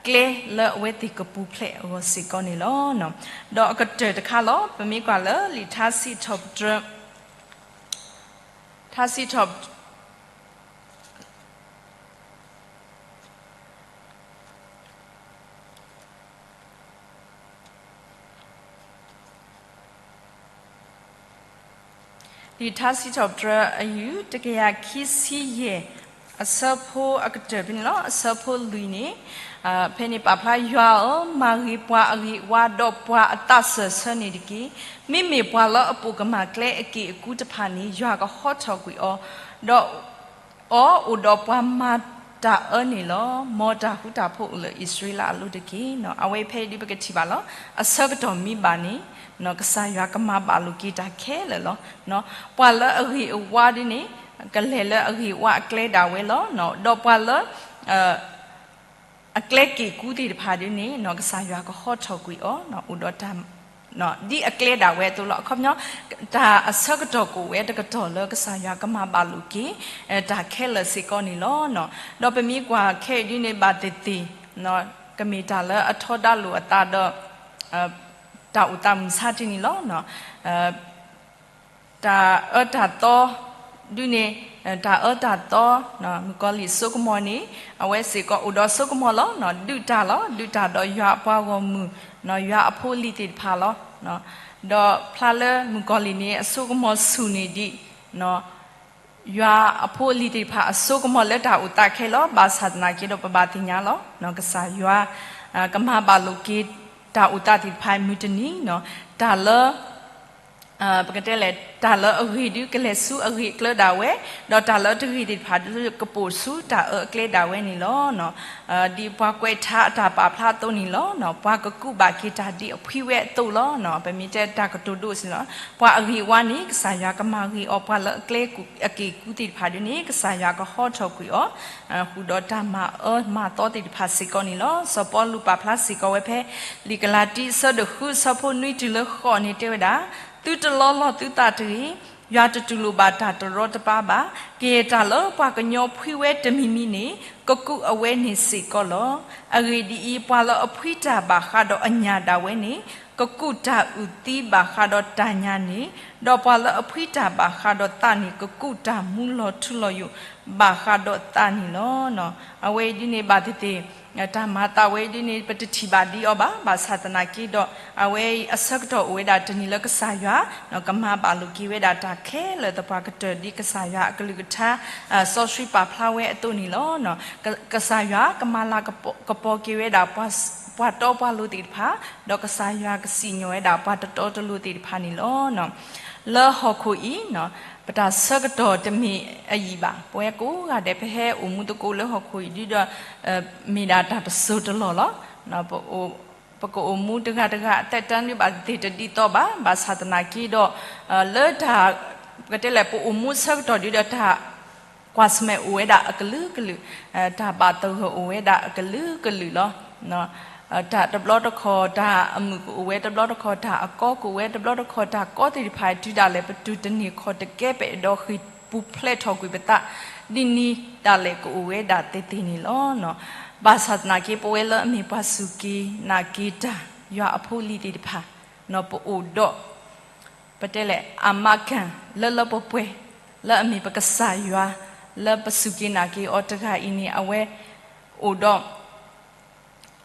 ကျဲလၢအဝဲသ့ၣ်ကပူၤဖျဲးအဂီၢ်စ့ၢ်ကီးန့ၣ်လီၤ. ဒီးအကတၢၢ်တခါလီၤ. ပမ့ၢ်ကွၢ်လၢလံာ်ထါစံးထီၣ်ပတြၢၤ ထါစံးထီၣ် လံာ်ထါစံးထီၣ်ပတြၢၤ အယူၢ် တကယၤခံဆံယဲၢ် အဆၢဖိအကတၢၢ်ဖဲန့ၣ်လီၤ. အဆၢဖိလွံၢ်န့ၣ် ဖဲန့ၣ်ပာ်ဖျါ ယွၤဧၢ, မၤဂ့ၤပှၤအဂ့ၢ်အဝါ ဒီးပှၤအသးစၢၢ်ဆၢန့ၣ်တက့ၢ်. မ့မ့ၢ်ပှၤလၢအပိာ်ကမၣ်ကျဲအက့ၢ်အကူတဖၣ်န့ၣ် ယွၤကဟီထီၣ်ကွံာ်အီၤ, ဒီး အီၤအိၣ်ဒီးပှၤမၤတၢ်အၢန့ၣ်လီၤ. မ်တၢ်ဃူတၢ်ဖိးအိၣ်လၢအံၣ်စရ့လးအလိၤတက့ၢ်. အဝဲဖဲအံၤဒ်ပကထံၣ်ဘၣ်လီၤ. အဆၢကတီၢ်မ့ၢ်ဘၣ်န့ၣ် ကစၢ်ယွၤကမၤဘၣ်လိာ်က့ၤတၢ်ခဲလၢာ်လီၤ. ပှၤလၢအဂ့ၢ်အဝါဒ်န့ၣ် ကလဲၤလၢအဂ့ၢ်အဝါအကျဲဒၣ်ဝဲလီၤ. ဒီးပှၤလၢ အကျဲက့ၢ်ကူသ့ၣ်တဖၣ်ဒ်န့ၣ် ကစၢ်ယွၤကဟီထီၣ်ကွံာ်အီၤ အိၣ်ဒီးတၢ် ဒ်အကျဲဒၣ်ဝဲအသိးလီၤ. အခီပညီ တၢ်အဆၢကတီၢ်ကအိၣ်ဝဲတကတီၢ်လၢကစၢ်ယွၤကမၤဘၣ်လိာ်က့ၤ တၢ်ခဲလၢာ်စ့ၢ်ကီးန့ၣ်လီၤ. ဒီးပမ့ၢ်ကွၢ်ခဲအံၤဒ်န့ၣ် ဘၣ်သ့ၣ်သ့ၣ် ကမ့ၢ်တၢ်လၢအထီဒါလိာ်အသးဒီး တၢ်အိၣ်သးမုၢ်ဆါတနံၤလီၤ. တၢ်အၢတၢ်သီ ဒ်န့ၣ် တၢ်အၢတၢ်သီ မုၣ်ကီၤလံၢ်စိကမီၤန့ၣ် အဝဲစ့ၢ်ကီးအိၣ်ဒီးစိကမီၤလီၤ. ဒုးတၢ်လီၤ. ဒုးတၢ်ဒီးယွၤအပှၤဂီၢ်မုၢ် ယွၤအဖိအလံၤသ့ၣ်တဖၣ်လီၤ. ဒီးဖျါလၢမုၣ်ကီၤလံၢ်န့ၣ် အစိကမီၤဆူၣ်န့ၢ်ဒံး ယွၤအဖိအလံၤသ့ၣ်တဖၣ်အစိကမီၤလၢတၢ်အိၣ်သးခဲလီၤ. ဘၣ်ဆၣ်သနာ်က့ဒီး ပဘၣ်သ့ၣ်ညါလီၤ. ကစၢ်ယွၤ ကမၤဘၣ်လိာ်က့ၤတၢ်အိၣ်သးသ့ၣ်တဖၣ်မုၢ်တနံၤ တၢ်လၢ ပကတဲလဲၣ် တၢ်လၢအဂ့ၤဒုးကလဲၤဆူအဂ့ၢ်အကျၢၤဒၣ်ဝဲ, ဒီးတၢ်လၢတဂ့ၤသ့ၣ်တဖၣ်ဒုးကပိာ်ဆူတၢ်အၢအကျဲဒၣ်ဝဲန့ၣ်လီၤ. ဒ်ပှၤကွဲးထါအတၢ်ပာ်ဖျါအသိးန့ၣ်လီၤ. ပှၤကကူးဘၣ်က့ၤတၢ်ဒ်အဖှံဝဲအသိးလီၤ. ပမ့ၢ်တဲတၢ်ကတိၤဒိးစ့ၢ်လီၤ. ပှၤအဂ့ၤအဝါန့ၣ် ကစၢ်ယွၤကမၤဂ့ၤအီၤ, ပှၤလၢအကျဲအက့ၢ်ကူသ့ၣ်တဖၣ်ဒုးန့ၣ် ကစၢ်ယွၤကဟီထီၣ်ကွံာ်အီၤ ဃုာ်ဒီးတၢ်မၤအၢမၤသီသ့ၣ်တဖၣ်စ့ၢ်ကီးန့ၣ်လီၤ. စီၤပီလူးပာ်ဖျါစ့ၢ်ကီးဝဲဖဲ လံာ်ကလၤတံ အဆၢဒိၣ်ဃု အဆၢဖိနွံတုၤလၢဃိးန့ၣ်တဲဝဲဒၣ်, သုတလီလီၢ်သုသးတဂ့ၤ, ယွၤတတူၢ်လိာ်ဘၣ်တၢ်တရီတပါဘၣ်. ကယဲၢ်တၢ်လၢပှၤကညီဖှံဝဲတမံၤမံၤန့ၣ် ကကူးအဝဲန့ၣ်စ့ၢ်ကီးလီၤ. အဂ့ၢ်ဒ်အံၤ, ပှၤလၢအဖှံတၢ်ဘၣ်ဃးဒီးအညၣ်ဒၣ်ဝဲန့ၣ် ကကူးတၢ်အုၣ်သံဘၣ်ဃးဒီးတၢ်ညၣ်န့ၣ်, ဒီးပှၤလၢအဖှံတၢ်ဘၣ်ဃးဒီးသးန့ၣ် ကကူးတၢ်မူလီၤထူလီၤယိာ်ဘၣ်ဃးဒီးသးန့ၣ်လီၤ. အဝဲအံၤဒ်န့ၣ်ဘၣ်သ့ၣ်သ့ၣ် တၢ်မၤသးဝဲအံၤဒ်န့ၣ် ပတထံၣ်ဘၣ်ဒံးအီၤဘၣ်. ဘၣ်ဆၣ်သနာ်က့ဒီး အဝဲအံၤအဆၢကတီၢ်အိၣ်ဝဲဒၣ်တနံၤလၢကစၢ်ယွၤ ကမၤဘၣ်လိာ်က့ၤဝဲဒၣ်တၢ်ခဲလၢာ်သပှၢ်ကတၢၢ် ဒ်ကစၢ်ယွၤအကလုၢ်ကထါ စီဆှံပာ်ဖျါဝဲအသိးန့ၣ်လီၤ. ကစၢ်ယွၤကမၤလၤကပီၤက့ၤဝဲဒၣ် ပှၤတီပှၤလိၤသ့ၣ်တဖၣ်, ဒီးကစၢ်ယွၤကစံၣ်ညီၣ်ဝဲဒၣ်ပှၤတတီတလိၤသ့ၣ်တဖၣ်န့ၣ်လီၤ. လၢဟီၣ်ခိၣ်အံၤ ပတၢ်ဆၢကတီၢ်တမ့ၢ်အယံာ်ဘၣ်. ပဝဲကိးဂၤဒဲး ပဟဲအိၣ်မူသကိးလၢဟီၣ်ခိၣ်အံၤဒ်ဒီး မ့ၢ်ဒၣ်တၢ်တစိၢ်တလီၢ်လီၤ. ပကအိၣ်မူတဂၤတဂၤအသက်တမ်းဒ်ဘၣ်သ့ၣ်တဒ်သိးဘၣ်. ဘၣ်ဆၣ်သနာ်က့ဒီး လၢတၢ် ပကတဲလဲၣ် ပအိၣ်မူဆၢကတီၢ်ဒ်ဒီးတၢ် ကွၢ်ဆၢၣ်မဲာ်အိၣ်ဝဲဒၣ်အကလုာ်ကလုာ်, တၢ်ဘၣ်သဂၢၢ်အိၣ်ဝဲဒၣ်အကလုာ်ကလုာ်လီၤ. တၢ်တဘျီတခီၣ် တၢ်အမုာ်ကအိၣ်ဝဲတဘျီတခီၣ်, တၢ်အကီကအိၣ်ဝဲတဘျီတခီၣ်, တၢ်ကီသ့ၣ်တဖၣ်တုၤဒၣ်လဲာ် ပတုၤတန့ၢ်ခီၣ်တကဲ ပအဲၣ်ဒိးဃ့ၢ်ပူၤဖျဲးထီၣ်ကွံာ်ပသး ဒ်န့ၣ်ဒၣ်လဲာ်ကအိၣ်ဝဲဒၣ်သ့သ့န့ၣ်လီၤ. ဘၣ်ဆၣ်သနာ်က့ ပဝဲလၢအမ့ၢ်ပှၤစူၢ်က့ၤနာ်က့ၤတၢ် ယွၤအဖိအလံၤသ့ၣ်တဖၣ် ပအိၣ်ဒီး ပတဲလဲၣ် အမၤကၢ်လၢလၢပှဲၤပှဲၤ လၢအမ့ၢ်ပကစၢ်ယွၤ လၢပစူၢ်က့ၤနာ်က့ၤအီၤတဂၤအံၤန့ၣ် အဝဲအိၣ်ဒီး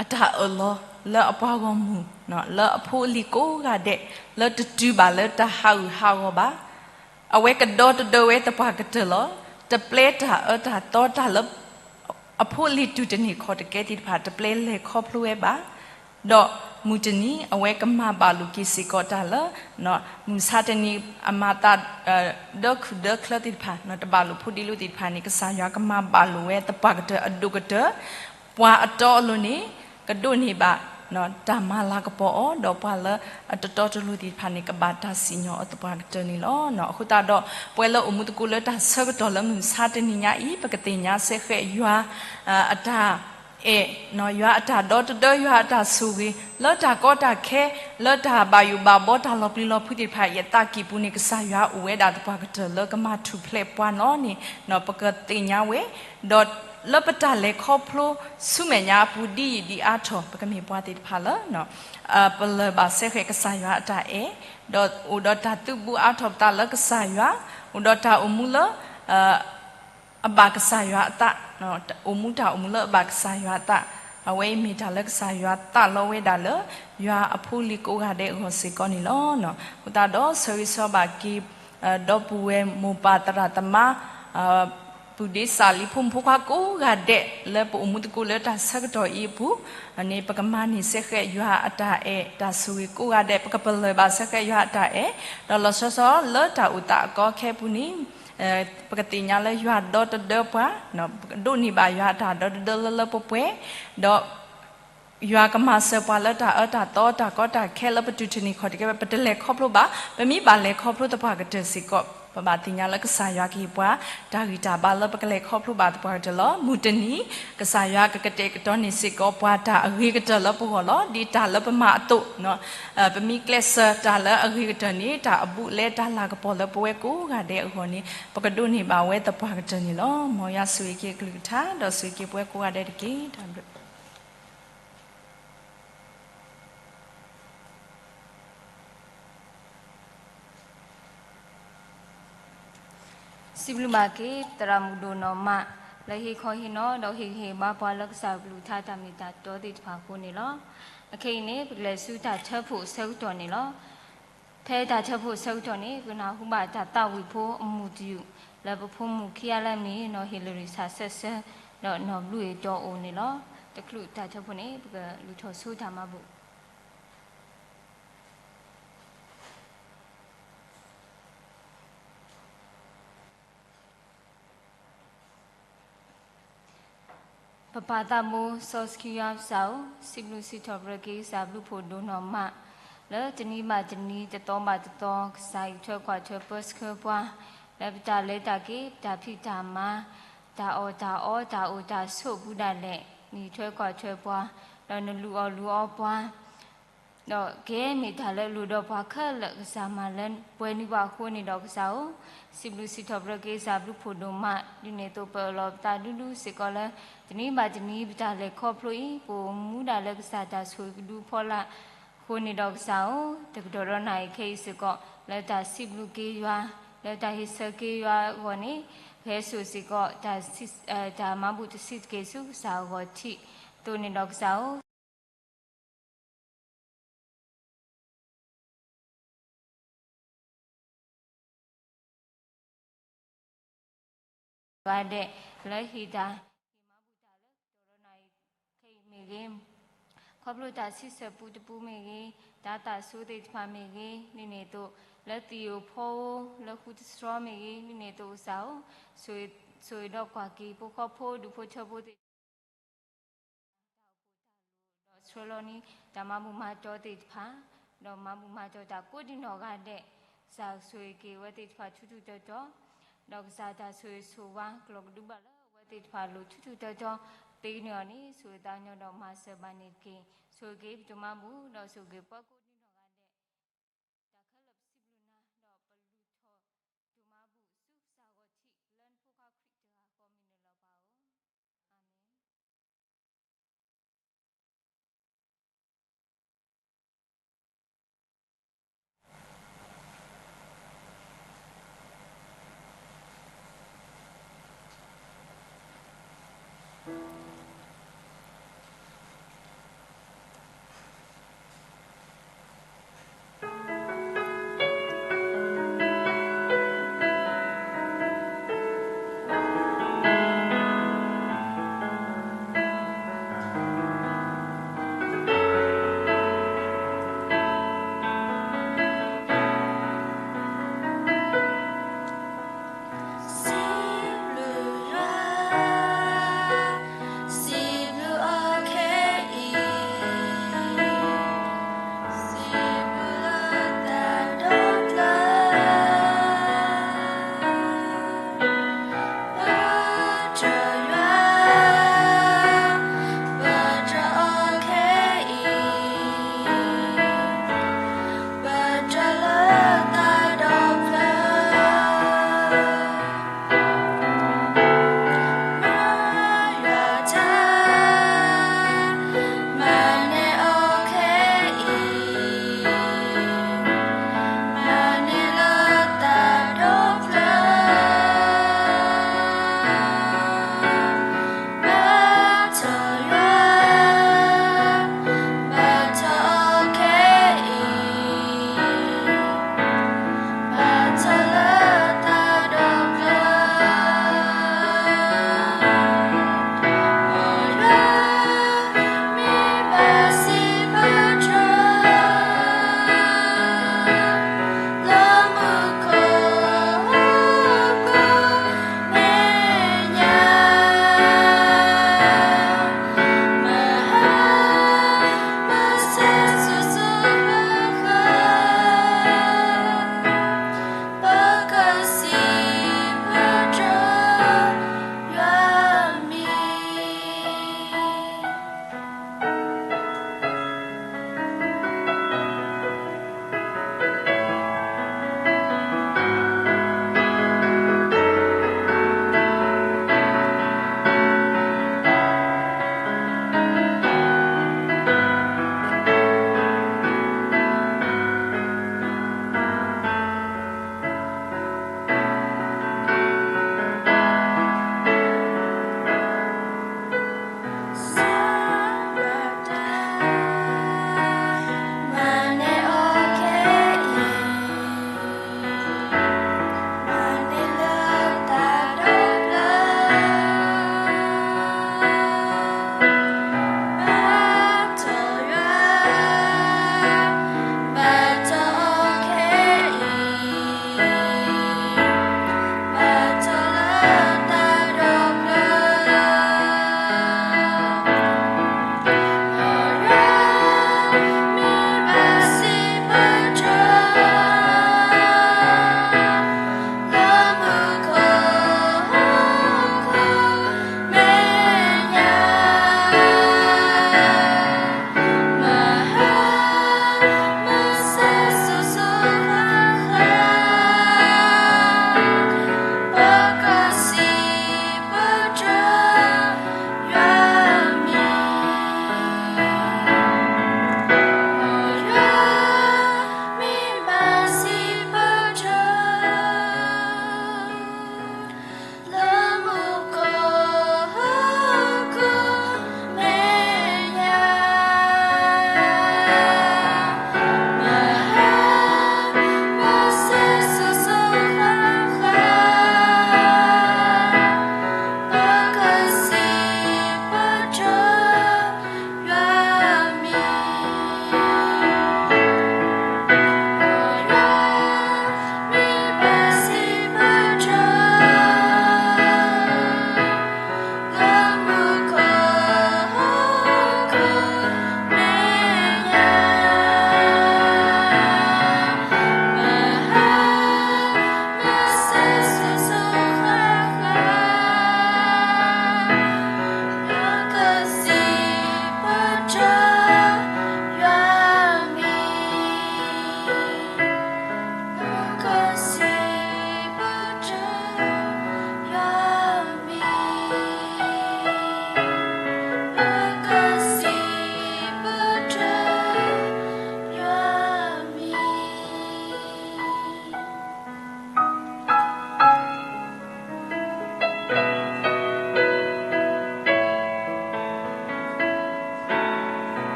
အတၢ်အၢၣ်လီၤလၢအပှၤဂီၢ်မုၢ် လၢအဖိအလံၤကိးဂၤဒဲး လၢတတုၤဘၣ်လၢတၢ်ဟးဂူာ်ဟးဂီၤဘၣ်. အဝဲကဒီတဒၢဝဲသပှၢ်ကတၢၢ်လီၤ. တပျဲတၢ်အၢတၢ်သီတၢ်လၢ အဖိအလံၤတုၤတန့ၢ်ခီၣ်တကဲသ့ၣ်တဖၣ် တပျဲလဲၤခီဖျိဝဲဘၣ်. ဒီးမုၢ်တနံၤ အဝဲကမၤဘၣ်လိာ်က့ၤစ့ၢ်ကီးတၢ်လၢ မုၢ်မဆါတနံၤ အမၤသး ဒၢခုၣ်ဒၢချၢသ့ၣ်တဖၣ် တဘၣ်လိာ်ဖိးဒ့လိာ်သ့ၣ်တဖၣ်န့ၣ် ကစၢ်ယွၤကမၤဘၣ်လိာ်ဝဲသပှၢ်ကတၢၢ်အဒိၣ်ကတၢၢ်, ပှၤအတီအလိၤန့ၣ် ကဒိးန့ၢ်ဘၣ် တၢ်မၤလၤကပီၤအီၤ, ဒီးပှၤလၢအတတီတလိၤသ့ၣ်တဖၣ်န့ၣ် ကဘၣ်တၢ်စံၣ်ညီၣ်အီၤသပှၢ်ကတၢၢ်န့ၣ်လီၤ. အဃိသတးဒီး ပဝဲလၢအိၣ်မူသကိးလၢတၢ်ဆၢကတီၢ်လၢမုၢ်မဆါတနံၤညါအံၤ ပကသ့ၣ်ညါစဲဃဲးယွၤ အတၢ်အဲၣ်, ယွၤအတၢ်ဒီတဒၢ ယွၤအတၢ်ဆိၣ်ဂ့ၤ လၢတၢ်ကီတၢ်ခဲ လၢတၢ်ဘၣ်ယိၣ်ဘၣ်ဘီ တၢ်လီၤပျံၤလီၤဖုးသ့ၣ်တဖၣ်အံၤအသးကံၢ်ပူၤန့ၣ် ကစၢ်ယွၤအိၣ်ဝဲဒၣ်သပှၢ်ကတၢၢ်လၢကမၤထူၣ်ဖျဲးပှၤလီၤန့ၣ် ပကသ့ၣ်ညါဝဲ, ဒီးလၢပတၢ်လဲၤခီဖျိဆူမဲာ်ညါအပူၤ ဒ်ယံာ်ဒ်အါထီၣ် ပကမ့ၢ်ပှၤသ့ၣ်တဖၣ်လၢ ပလၢၢ်ဘၣ်စဲဃဲးကစၢ်ယွၤအတၢ်အဲၣ်, ဒီးအိၣ်ဒီးတၢ်သုးဘူးအါထီၣ်ပသးလၢကစၢ်ယွၤ, အိၣ်ဒီးတၢ်အိၣ်မူလၢ အဘၣ်ကစၢ်ယွၤအသး, အိၣ်မူတၢ်အိၣ်မူလၢအဘၣ်ကစၢ်ယွၤအသး, အဝဲအံၤမ့ၢ်တၢ်လၢကစၢ်ယွၤသးလီဝဲဒၣ်လၢ ယွၤအဖိအလံၤကိးဂၤဒဲးအဂီၢ်စ့ၢ်ကီးန့ၣ်လီၤ. အဃိသတးဒီး ဆၢဂ့ၤဆၢဝါဘၣ်က့ၤ ဒီပုၢ်ဝဲၢ်မိၢ်ပၢ်သရၣ်သမါ ပုၢ်ဒ့စၢ်လံၤ ဖိမုၣ်ဖိခွါကိးဂၤဒဲး လၢပအိၣ်မူသကိးလၢတၢ်ဆၢကတီၢ်အံၤအပူၤန့ၣ် ပကမၤန့ၢ်စဲဃဲးယွၤအတၢ်အဲၣ်တၢ်ဆိၣ်ဂ့ၤကိးဂၤဒဲး, ပကပလၢၢ်ဘၣ်စဲဃဲးယွၤအတၢ်အဲၣ်, ဒီးလီၤဆီဆီလၢတၢ်အိၣ်သးအကီအခဲပူၤန့ၣ် ပကသ့ၣ်ညါလၢယွၤဒီတဒၢပှၤ, ပကဒိးန့ၢ်ဘၣ်ယွၤအတၢ်ဒီတဒၢလၢလၢပှဲၤပှဲၤ, ဒီး ယွၤကမၤစၢၤပှၤလၢတၢ်အၢတၢ်သီတၢ်ကီတၢ်ခဲလၢပတုၤတန့ၢ်ခီၣ်တကဲဘၣ် ပတလဲၤခီဖျိဘၣ်, ပမ့ၢ်ဘၣ်လဲၤခီဖျိသပှၢ်ကတၢၢ်စ့ၢ်ကီး ပဘၣ်သ့ၣ်ညါလၢကစၢ်ယွၤကဟ့ၣ်ပှၤ တၢ်ဂံၢ်တၢ်ဘါလၢပကလဲၤခီဖျိဘၣ်သပှၢ်ကတၢၢ်လီၤ. မုၢ်တနံၤ ကစၢ်ယွၤကကတဲာ်ကတီၤန့ၢ်စ့ၢ်ကီးပှၤတၢ်အဂ့ၤကတၢၢ်လၢပဂီၢ်လီၤ. ဒ်တၢ်လၢပမၤအသိး ပမ့ၢ်ကျဲးစၢးတၢ်လၢအဂ့ၤကတၢၢ်န့ၣ် တၢ်အဘူးအလဲတၢ်လၤကပီၤလၢပဝဲကိးဂၤဒဲးအဂီၢ်န့ၣ် ပကဒိးန့ၢ်ဘၣ်ဝဲသပှၢ်ကတၢၢ်န့ၣ်လီၤ. မ်ယွၤဆိၣ်ဂ့ၤက့ၤအကလုၢ်ကထါ ဒီးဆိၣ်ဂ့ၤက့ၤပဝဲကိးဂၤဒဲးတက့ၢ်. တၢ်ဘျုး စံးဘျုးဘၣ်က့ၤ သရၣ်မုၣ်ဒိၣ်နီၢ်မး လၢဟ့ၣ်ခီဟ့ၣ်နီၤ ဒီးဟ့ၣ်ဂံၢ်ဟ့ၣ်ဘါပှၤလၢကစၢ်အကလုၢ်ကထါတၢ်မ့ၢ်တၢ်တီသ့ၣ်တဖၣ်အဃိန့ၣ်လီၤ. အခဲအံၤန့ၣ် ပကလဲၤဆူတၢ်ထၢဖှိၣ်အဆၢကတီၢ်န့ၣ်လီၤ. ဖဲတၢ်ထၢဖှိၣ်အဆၢကတီၢ်န့ၣ် ပကနၢ်ဟူဘၣ်တၢ်သးဝံၣ်ဖိအမုၢ်တယုၢ် လၢပဖိမုၣ်ခံဂၤလၢအမ့ၢ် နီၢ်ဟ့ၣ်လရံၣ်ဆၣ်ဆၢဆၢ ဒီးနီၢ်ဘျုးအ့ၣ်တီအိၣ်န့ၣ်လီၤ. တချုးတၢ်ထၢဖှိၣ်န့ၣ် ပကလုၢ်ထီၣ်ဆိတၢ်မၤဘူၣ် ပပၢ်သးဘိစီဆှံယွၤပစၢ်ဧၢ, စံးဘျုးစံးထီၣ်ပတြၢၤက့ၤကစၢ်ဘျုးဖှိၣ်ဒိၣ်နီၢ်မး လၢတနံၤဘၣ်တနံၤ တသီဘၣ်တသီ ကစၢ်အံးထွဲကွၢ်ထွဲပၢဆှၢပှၤ လၢပတၢ်လဲၤတၢ်က့ၤ ပတၢ်ဖံးတၢ်မၤ တၢ်အီၣ်တၢ်အီ တၢ်အိၣ်တၢ်ဆိးအပူၤဒၣ်လဲာ် နံးထွဲကွၢ်ထွဲပှၤ ဒီးနလူၤအီၣ်လူၤအီပှၤ ဒီးကဲမ့ၢ်တၢ်လၢအလိၣ်ဒီးပှၤခဲလၢာ် ကစၢ်မၤလၢပှဲၤန့ၢ်ပှၤအဃိန့ၣ်ဒီးကစၢ်ဧၢ, စံးဘျုးစံးထီၣ်ပတြၢၤက့ၤကစၢ်ဘျုးဖှိၣ်ဒိၣ်မး ဒ်န့ၣ်အသိးပအၢၣ်လီၤပသးဒူဒူစ့ၢ်ကီးလၢ တနံၤဘၣ်တနံၤပတၢ်လဲၤခီဖျိအံၤ ပအိၣ်မူဒၣ်လၢကစၢ်တၢ်ဆိၣ်ဂ့ၤကဒုအဖီလာ်အဃိန့ၣ်ဒီးကစၢ်ဧၢ, တကတီၢ်ဒီးနၢ်အံၤခဲအံၤစ့ၢ်ကီး လၢတၢ်စံးဘျုးက့ၤယွၤ လၢတၢ်ဟ့ၣ်ဆၢက့ၤယွၤအဂီၢ်န့ၣ် ပဟဲစိာ်စ့ၢ်ကီး တၢ်မၤဘူၣ်တဆံးတက့ၢ်ဆူကစၢ်အဂီၢ်ထံး အသိးန့ၣ်ဒီးကစၢ်ဧၢ ဂၤဒဲး လၢဟ့ၣ်တၢ် ဟ့ၣ်မၤဘူၣ်တၢ်လၢကတီၢ်ဒီးနၢ်အံၤခဲအံၤမ့ၢ်ဂ့ၤ, ခီဖျိတၢ်ဆံဆၢပူတပူမ့ၢ်ဂ့ၤ, တၢ်သးဆိသ့ၣ်တဖၣ်မ့ၢ်ဂ့ၤ, ဒ်န့ၣ်အသိး လၢသံၣ်ဧိၤဖီဧိၤ လၢဃူတဆှီမ့ၢ်ဂ့ၤ, ဒ်န့ၣ်အသိးကစၢ်ဧၢ, ဆိၣ်ဂ့ၤဒီးကွၢ်က့ၤ ဖိဃီဖိဒူၣ်ဖိထၢဖိသ့ၣ် ဒီးဆှၢလီၤန့ၢ် တၢ်မၤဘူၣ်မၤတီၤသ့ၣ်တဖၣ်, ဒီးမၤဘူၣ်မၤတီၤတၢ်ကိးဒံနီၢ်ဂၤဒဲး, ကစၢ်ဆိၣ်ဂ့ၤက့ၤအဝဲသ့ၣ်တဖၣ်ထူထူတီတီ, ဒီးကစၢ်တၢ်ဆိၣ်ဂ့ၤဆိၣ်ဝါ ကလီၤကဒုဘၣ်လၢအဝဲသ့ၣ်တဖၣ်အလိၤထူထူတီတီ, သ့န့ၢ်အီၤန့ၣ် ဆိၣ်ဂ့ၤသးညီဒီးမၤစၢၤဘၣ်န့ၣ်တက့ၢ်. ဆိၣ်ဂ့ၤက့ၤပဒိၣ်မးဘူၣ် ဒီးဆိၣ်ဂ့ၤပှၤကိးဒံနီၢ်ဂၤဒဲး, တၢ်ခဲလၢာ်ပစံးဘျုးနၤ ဒီးပလူၤထီၣ်ဒိၣ်မးဘူၣ် ဆူကစၢ်ဂီၤထံး လၢနဖိခွါခရံာ်တဂၤဃီမံၤနုာ်လီၤပှၤဧၢ, အၤမ့ၣ်.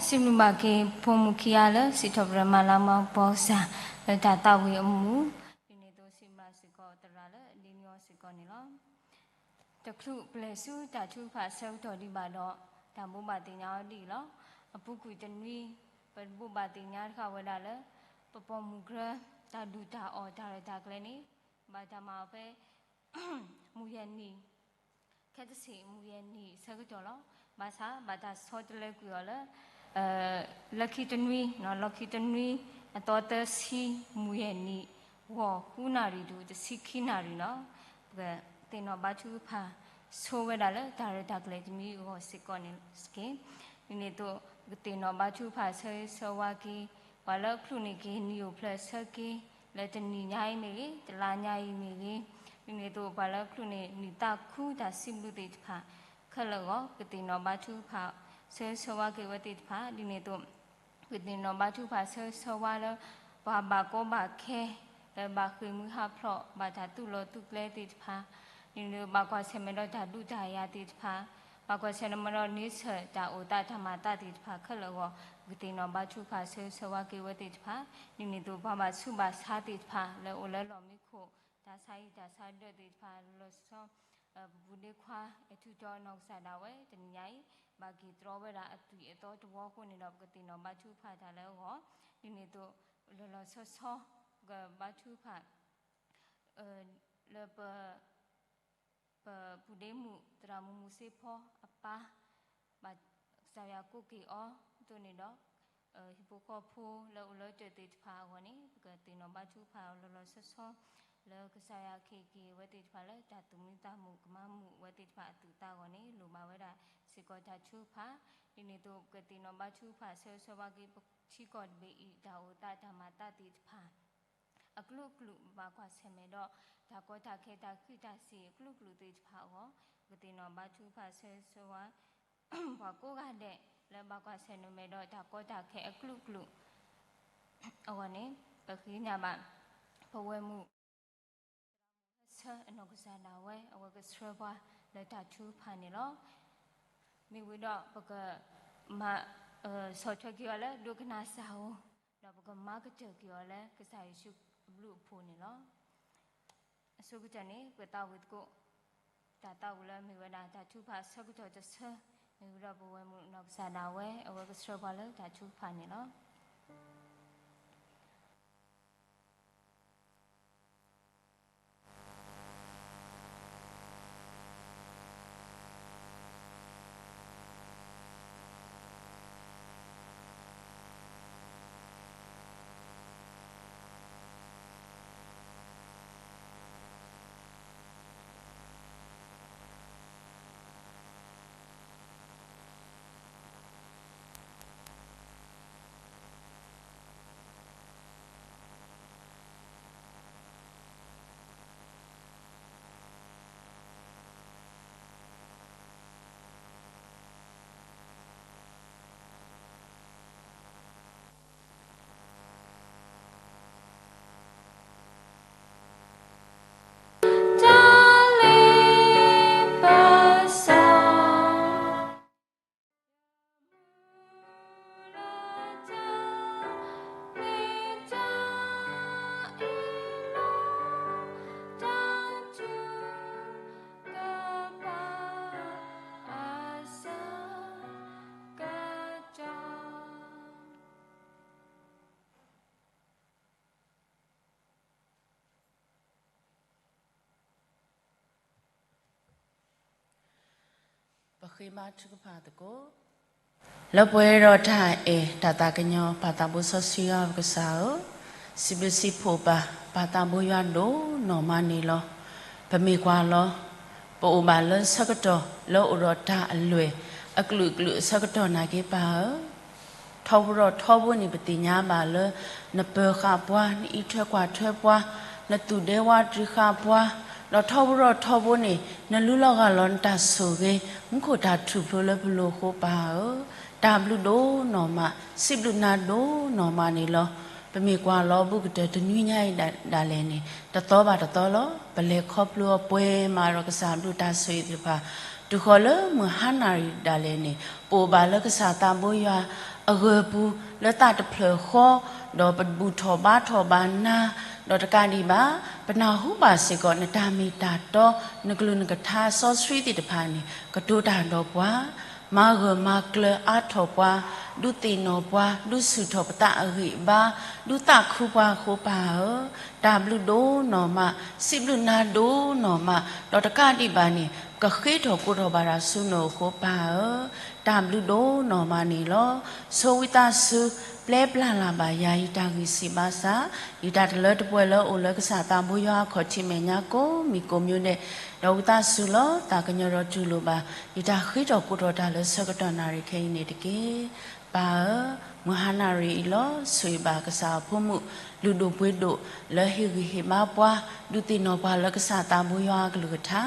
စံးဘျုးဘၣ်က့ၤဖိမုၣ်ခံဂၤလၢ စံးထီၣ်ပတြၢၤမၤလၤမၤကပီၤကစၢ် လၢတၢ်သးဝံၣ်အမူး, ဒ်န့ၣ်အသိးစံးဘျုးစ့ၢ်ကီးသရၣ်လၢအဒ့နံၤအီၤစ့ၢ်ကီးန့ၣ်လီၤ. တချုးပလဲၤဆူတၢ်ထုကဖၣ်ဆၢကတီၢ်ဒံးဘၣ်ဒီး, တၢ်ဘိးဘၣ်သ့ၣ်ညါအီၤဒ်အံၤလီၤ. အပူၤကွံာ်တနွံ, ပဘိးဘၣ်သ့ၣ်ညါတဃာ်ဝဲဒၣ်လၢ ပပိာ်မုၣ်ကရၢ တၢ်ဒုၣ်တၢ်အီၣ်တၢ်ရဲၣ်တၢ်ကျဲၤန့ၣ် ဘၣ်တၢ်မၤအီၤဖဲ မုၢ်ယဲၢ်နံၤ ခဲတဆံးမုၢ်ယဲၢ်နံၤဆၢကတီၢ်လီၤ. ဘၣ်ဆၣ်ဘၣ်တၢ်ဆီတလဲကွံာ်အီၤလၢ လၢခံတနွံ, လီၢ်ခံတနွံ အသီသၢဆံ မုၢ်ယဲၢ်နံၤ ဂီၤဃုနၣ်ရံၣ်တုၤတဆံခံနၣ်ရံၣ်လီၤ. ပကသ့ၣ်နီၣ်ဘါထုကဖၣ် ဆိဝဲဒၣ်လၢတၢ်ရဲၣ်တၢ်ကျဲၤတမံၤအဂီၢ်စ့ၢ်ကီးန့ၣ်တက့ၢ်. ဒ်န့ၣ်အသိး ပကသ့ၣ်နီၣ်ဘါထုကဖၣ်ဆၢဂ့ၤဆၢဝါက့ၤ ပှၤလၢအချုးန့ၢ်က့ၤနံၣ်အိၣ်ဖျဲၣ်ဆၢက့ၤ လၢတနံၤညါအံၤမ့ၢ်ဂ့ၤ, တလါညါအံၤမ့ၢ်ဂ့ၤ, ဒ်န့ၣ်အသိးပှၤလၢအချုးန့ၢ်နံၣ်သးခုတၢ်စံးဘျုးသ့ၣ်တဖၣ် ခဲလၢာ်အဂီၢ် ပကသ့ၣ်နီၣ်ဘါထုကဖၣ် ဆၢဂ့ၤဆၢဝါက့ၤဝဲသ့ၣ်တဖၣ်, ဒ်န့ၣ်အသိး ပကသ့ၣ်နီၣ်ဘါထုကဖၣ်ဆၢဂ့ၤဆၢဝါလၢ ပှၤဘၣ်ကီဘၣ်ခဲ လၢဘၣ်ဃ့ၢ်မှံဟးဖျိး ဘၣ်တၢ်သူၣ်လီၤသူၣ်ကျဲသ့ၣ်တဖၣ်, ဒ်န့ၣ်အသိးဘၣ်ကွၢ်ဆၢၣ်မဲာ်ဒီးတၢ်ဒုးတၢ်ယၤသ့ၣ်တဖၣ်, ဘၣ်ကွၢ်ဆၢၣ်မဲာ်ဒီးန့ဆၢၣ်တၢ်အိၣ်သးတၢ်မၤသးသ့ၣ်တဖၣ်ခဲလၢာ်အဂီၢ် ပကသ့ၣ်နီၣ်ဘါထုကဖၣ်ဆၢဂ့ၤဆၢဝါက့ၤဝဲသ့ၣ်တဖၣ်, ဒ်န့ၣ်အသိးပှၤဘၣ်ဆူးဘၣ်ဆါသ့ၣ်တဖၣ် လၢအိၣ်လၢလီၢ်မံခိၣ် တၢ်ဆါဟံၣ်တၢ်ဆါဒၢးသ့ၣ်တဖၣ် လီၤဆီ ပပူၤဒ့ခွါ အဲၣ်ထူတီနီၢ်ကစၢ်ဒၣ်ဝဲ တနံၤညါအံၤ ဘၣ်က့ၤတြီဝဲဒၣ်အသွံၣ်အသီတဝီအဃိန့ၣ်ဒီး ပကသ့ၣ်နီၣ်ဘါထုကဖၣ်တၢ်လၢအဂီၢ်, ဒ်န့ၣ်အသိး လီၤလီၤဆီဆီ ပကဘါထုကဖၣ် လၢပ ပပူၤဒ့မုၣ် သရၣ်မုၣ်မုၣ်စ့ဖီအပၢ် ဘၣ်ကစၢ်ယွၤကိးက့ၤအီၤအသိးန့ၣ်ဒီး ဟံၣ်ဖိဃီဖိလၢအိၣ်လၢတၢးသ့ၣ်တဖၣ်အဂီၢ်န့ၣ် ပကသ့ၣ်နီၣ်ဘါထုကဖၣ်လီၤလီၤဆီဆီ လၢကစၢ်ယွၤကဟ့ၣ်က့ၤဝဲသ့ၣ်တဖၣ်လၢတၢ်သူၣ်မံသးမုာ်ကမၤမုာ်ဝဲသ့ၣ်တဖၣ်အသူၣ်အသးအဂီၢ်န့ၣ် လိၣ်ဘၣ်ဝဲဒၣ်စ့ၢ်ကီးတၢ်ထုကဖၣ်, ဒ်န့ၣ်အသိးပကသ့ၣ်နီၣ်ဘါထုကဖၣ်ဆၢဂ့ၤဆၢဝါက့ၤပထံကီၢ်တဘ့ၣ်အံၤ တၢ်အိၣ်သးတၢ်မၤသးသ့ၣ်တဖၣ် အကလုာ်ကလုာ်ဘၣ်ကွၢ်ဆၢၣ်မဲာ်ဒီး တၢ်ကီတၢ်ခဲတၢ်ခုၣ်တၢ်စ့ၤအကလုာ်ကလုာ်သ့ၣ်တဖၣ်အဂီၢ် ပကသ့ၣ်နီၣ်ဘါထုကဖၣ်ဆၢဂ့ၤဆၢဝါ ပှၤကိးဂၤဒဲး လၢဘၣ်ကွၢ်ဆၢၣ်မဲာ်ဒီးတၢ်ကီတၢ်ခဲအကလုာ်ကလုာ်အဂီၢ်န့ၣ် ပဃ့ကညးဘၣ် ပဝဲမုၣ် ဆၢအနီၢ်ကစၢ်ဒၣ်ဝဲ အဝဲကဆှၢပှၤလၢတၢ်ထုကဖၣ်န့ၣ်လီၤ. မ့ၢ်ဝံၤဒီးပကမၤ ဆီၣ်ထွဲက့ၤအီၤလၢဒိကနၣ်စၢ်ဧိၤ, ဒီးပကမၤကတၢၢ်က့ၤအီၤလၢကစၢ်ယ့ၣ်ၡူးအဘျုးအဖှိၣ်န့ၣ်လီၤ. အဆိကတၢၢ်န့ၣ် ပသးဝံၣ်သကိး တၢ်သးဝံၣ်လၢမ့ၢ်ဝဲဒၣ်တၢ်ထုကဖၣ်ဆၢကတီၢ်တဆၢ, မ့ၢ်ဝံၤဒီးပဝဲမုၣ်နီၢ်ကစၢ်ဒၣ်ဝဲ အဝဲကဆှၢပှၤလၢတၢ်ထုကဖၣ်န့ၣ်လီၤ. ပဃ့ဘါထုကဖၣ်သကိး လၢပှဲၤဒီးတၢ်အဲၣ်တၢ်သးကညီၤ ပၢ်သးဘိစီဆှံယွၤပကစၢ်ဧၢ, စံးဘျုးစံးဖှိၣ်ပၢ် ပၢ်သးဘိယွၤဒိၣ်နီၢ်မးန့ၣ်လီၤ. ပမ့ၢ်ကွၢ်လီၤ ပအိၣ်ဘၣ်လၢဆၢကတီၢ်လၢအိၣ်ဒီးတၢ်အလွဲၢ် အကလုာ်ကလုာ်အဆၢကတီၢ်နာ်က့ပၢ်ဧၢ ထီဘိထီဘိန့ၣ် ပသ့ၣ်ညါဘၣ်လၢ နပၢၤဃာ်ပှၤ, နအံးထွဲကွၢ်ထွဲပှၤ, နသူၣ်ဒဲဝါတြံဃာ်ပှၤ, ဒီးထီဘိထီဘိန့ၣ် နလူလီၤဂၢ်လီၤနတၢ်ဆိၣ်ဂ့ၤ မူခိၣ်တၢ်ထူၣ်ဖျိလၢပလိၤအဃိပၢ်ဧၢ, တၢ်ဘျုးဒိၣ်နီၢ်မး, စံးဘျုးနၤဒိၣ်နီၢ်မးန့ၣ်လီၤ. ပမ့ၢ်ကွၢ်လီၤဘူးကတၢၢ်တနွံညါအံၤဒၣ်လဲာ်န့ၣ် တသီဘၣ်တသီလီၤ. ပလဲၤခီဖျိအီၤပှဲၤမးဒီးကစၢ်ဘျုးတၢ်ဆိၣ်ဂ့ၤသ့ၣ်တဖၣ် တုၤဃီၤလၢမုၢ်ဟါနၣ်ရံၣ်ဒၣ်လဲာ်န့ၣ်, ပအိၣ်ဘၣ်လၢကစၢ်သးဘိယွၤအဂၢၢ်ပူၤလၢသးတဖျၢၣ်ဃီ, ဒီးပဘူၣ်ထီၣ်ဘါထီၣ်ဘၣ်နၤ, ဒီးတကးဒံးဘၣ်, ပနၢ်ဟူဘၣ်စ့ၢ်ကီးနတၢ်မ့ၢ်တၢ်တီ, နကလုၢ်နကထါစီဆှံသ့ၣ်တဖၣ်န့ၣ် ကတိၤတၢ်ဒီးပှၤ, မၤဂၢၢ်မၤကျၢၤအါထီၣ်ပှၤ, ဒုးသ့ၣ်နီၣ်ပှၤ, ဒုးဆူၣ်ထီၣ်ပသးအဂံၢ်အဘါ, ဒုးသးခုပှၤအဃိပၢ်ဧၢ, တၢ်ဘျုးဒိၣ်နီၢ်မး, စံးဘျုးနၤဒိၣ်နီၢ်မး, ဒီးတကးဒံးဘၣ်န့ၣ် ကဃ့ထီၣ်ကိးထီၣ်ဘၣ်တၢ်ဆူနအိၣ်အဃိပၢ်ဧၢ, တၢ်ဘျုးဒိၣ်နီၢ်မးန့ၣ်လီၤ. ဆိဝံသးစူၤ ပျဲပျၢ်လၢ်ဘၣ်ယၤအံၤတၢ်ဂံၢ်စၢ်ဘါစၢ်, ယတၢ်တလၢတပှဲၤလၢအိၣ်လၢကစၢ်သးဘိယွၤအခီၣ်ထံးမဲာ်ညါကိးမံၤကိးမံၤဒဲး, ဒီးဝံသးစူၤလီၤ သးကညီၤဒီးတူၢ်လိာ်ဘၣ် ယတၢ်ဃ့ထီၣ်ကိးထီၣ်တၢ်လၢဆၢကတီၢ်နၣ်ရံၣ်ခဲအံၤန့ၣ်တက့ၢ်. ပၢ်ဧၢ, မုၢ်ဟါနၣ်ရံၣ်အံၤလီၤ ဆိၣ်ဂ့ၤဘၣ်ကစၢ်အဖိမုၣ် လုၢ်ဒိၣ်ပှ့ၤဒိၣ် လၢဟ့ၣ်ဂံၢ်ဟ့ၣ်ဘါပှၤ, ဒုးသ့ၣ်နီၣ်ပှၤလၢကစၢ်သးဘိယွၤအကလုၢ်ကထါ,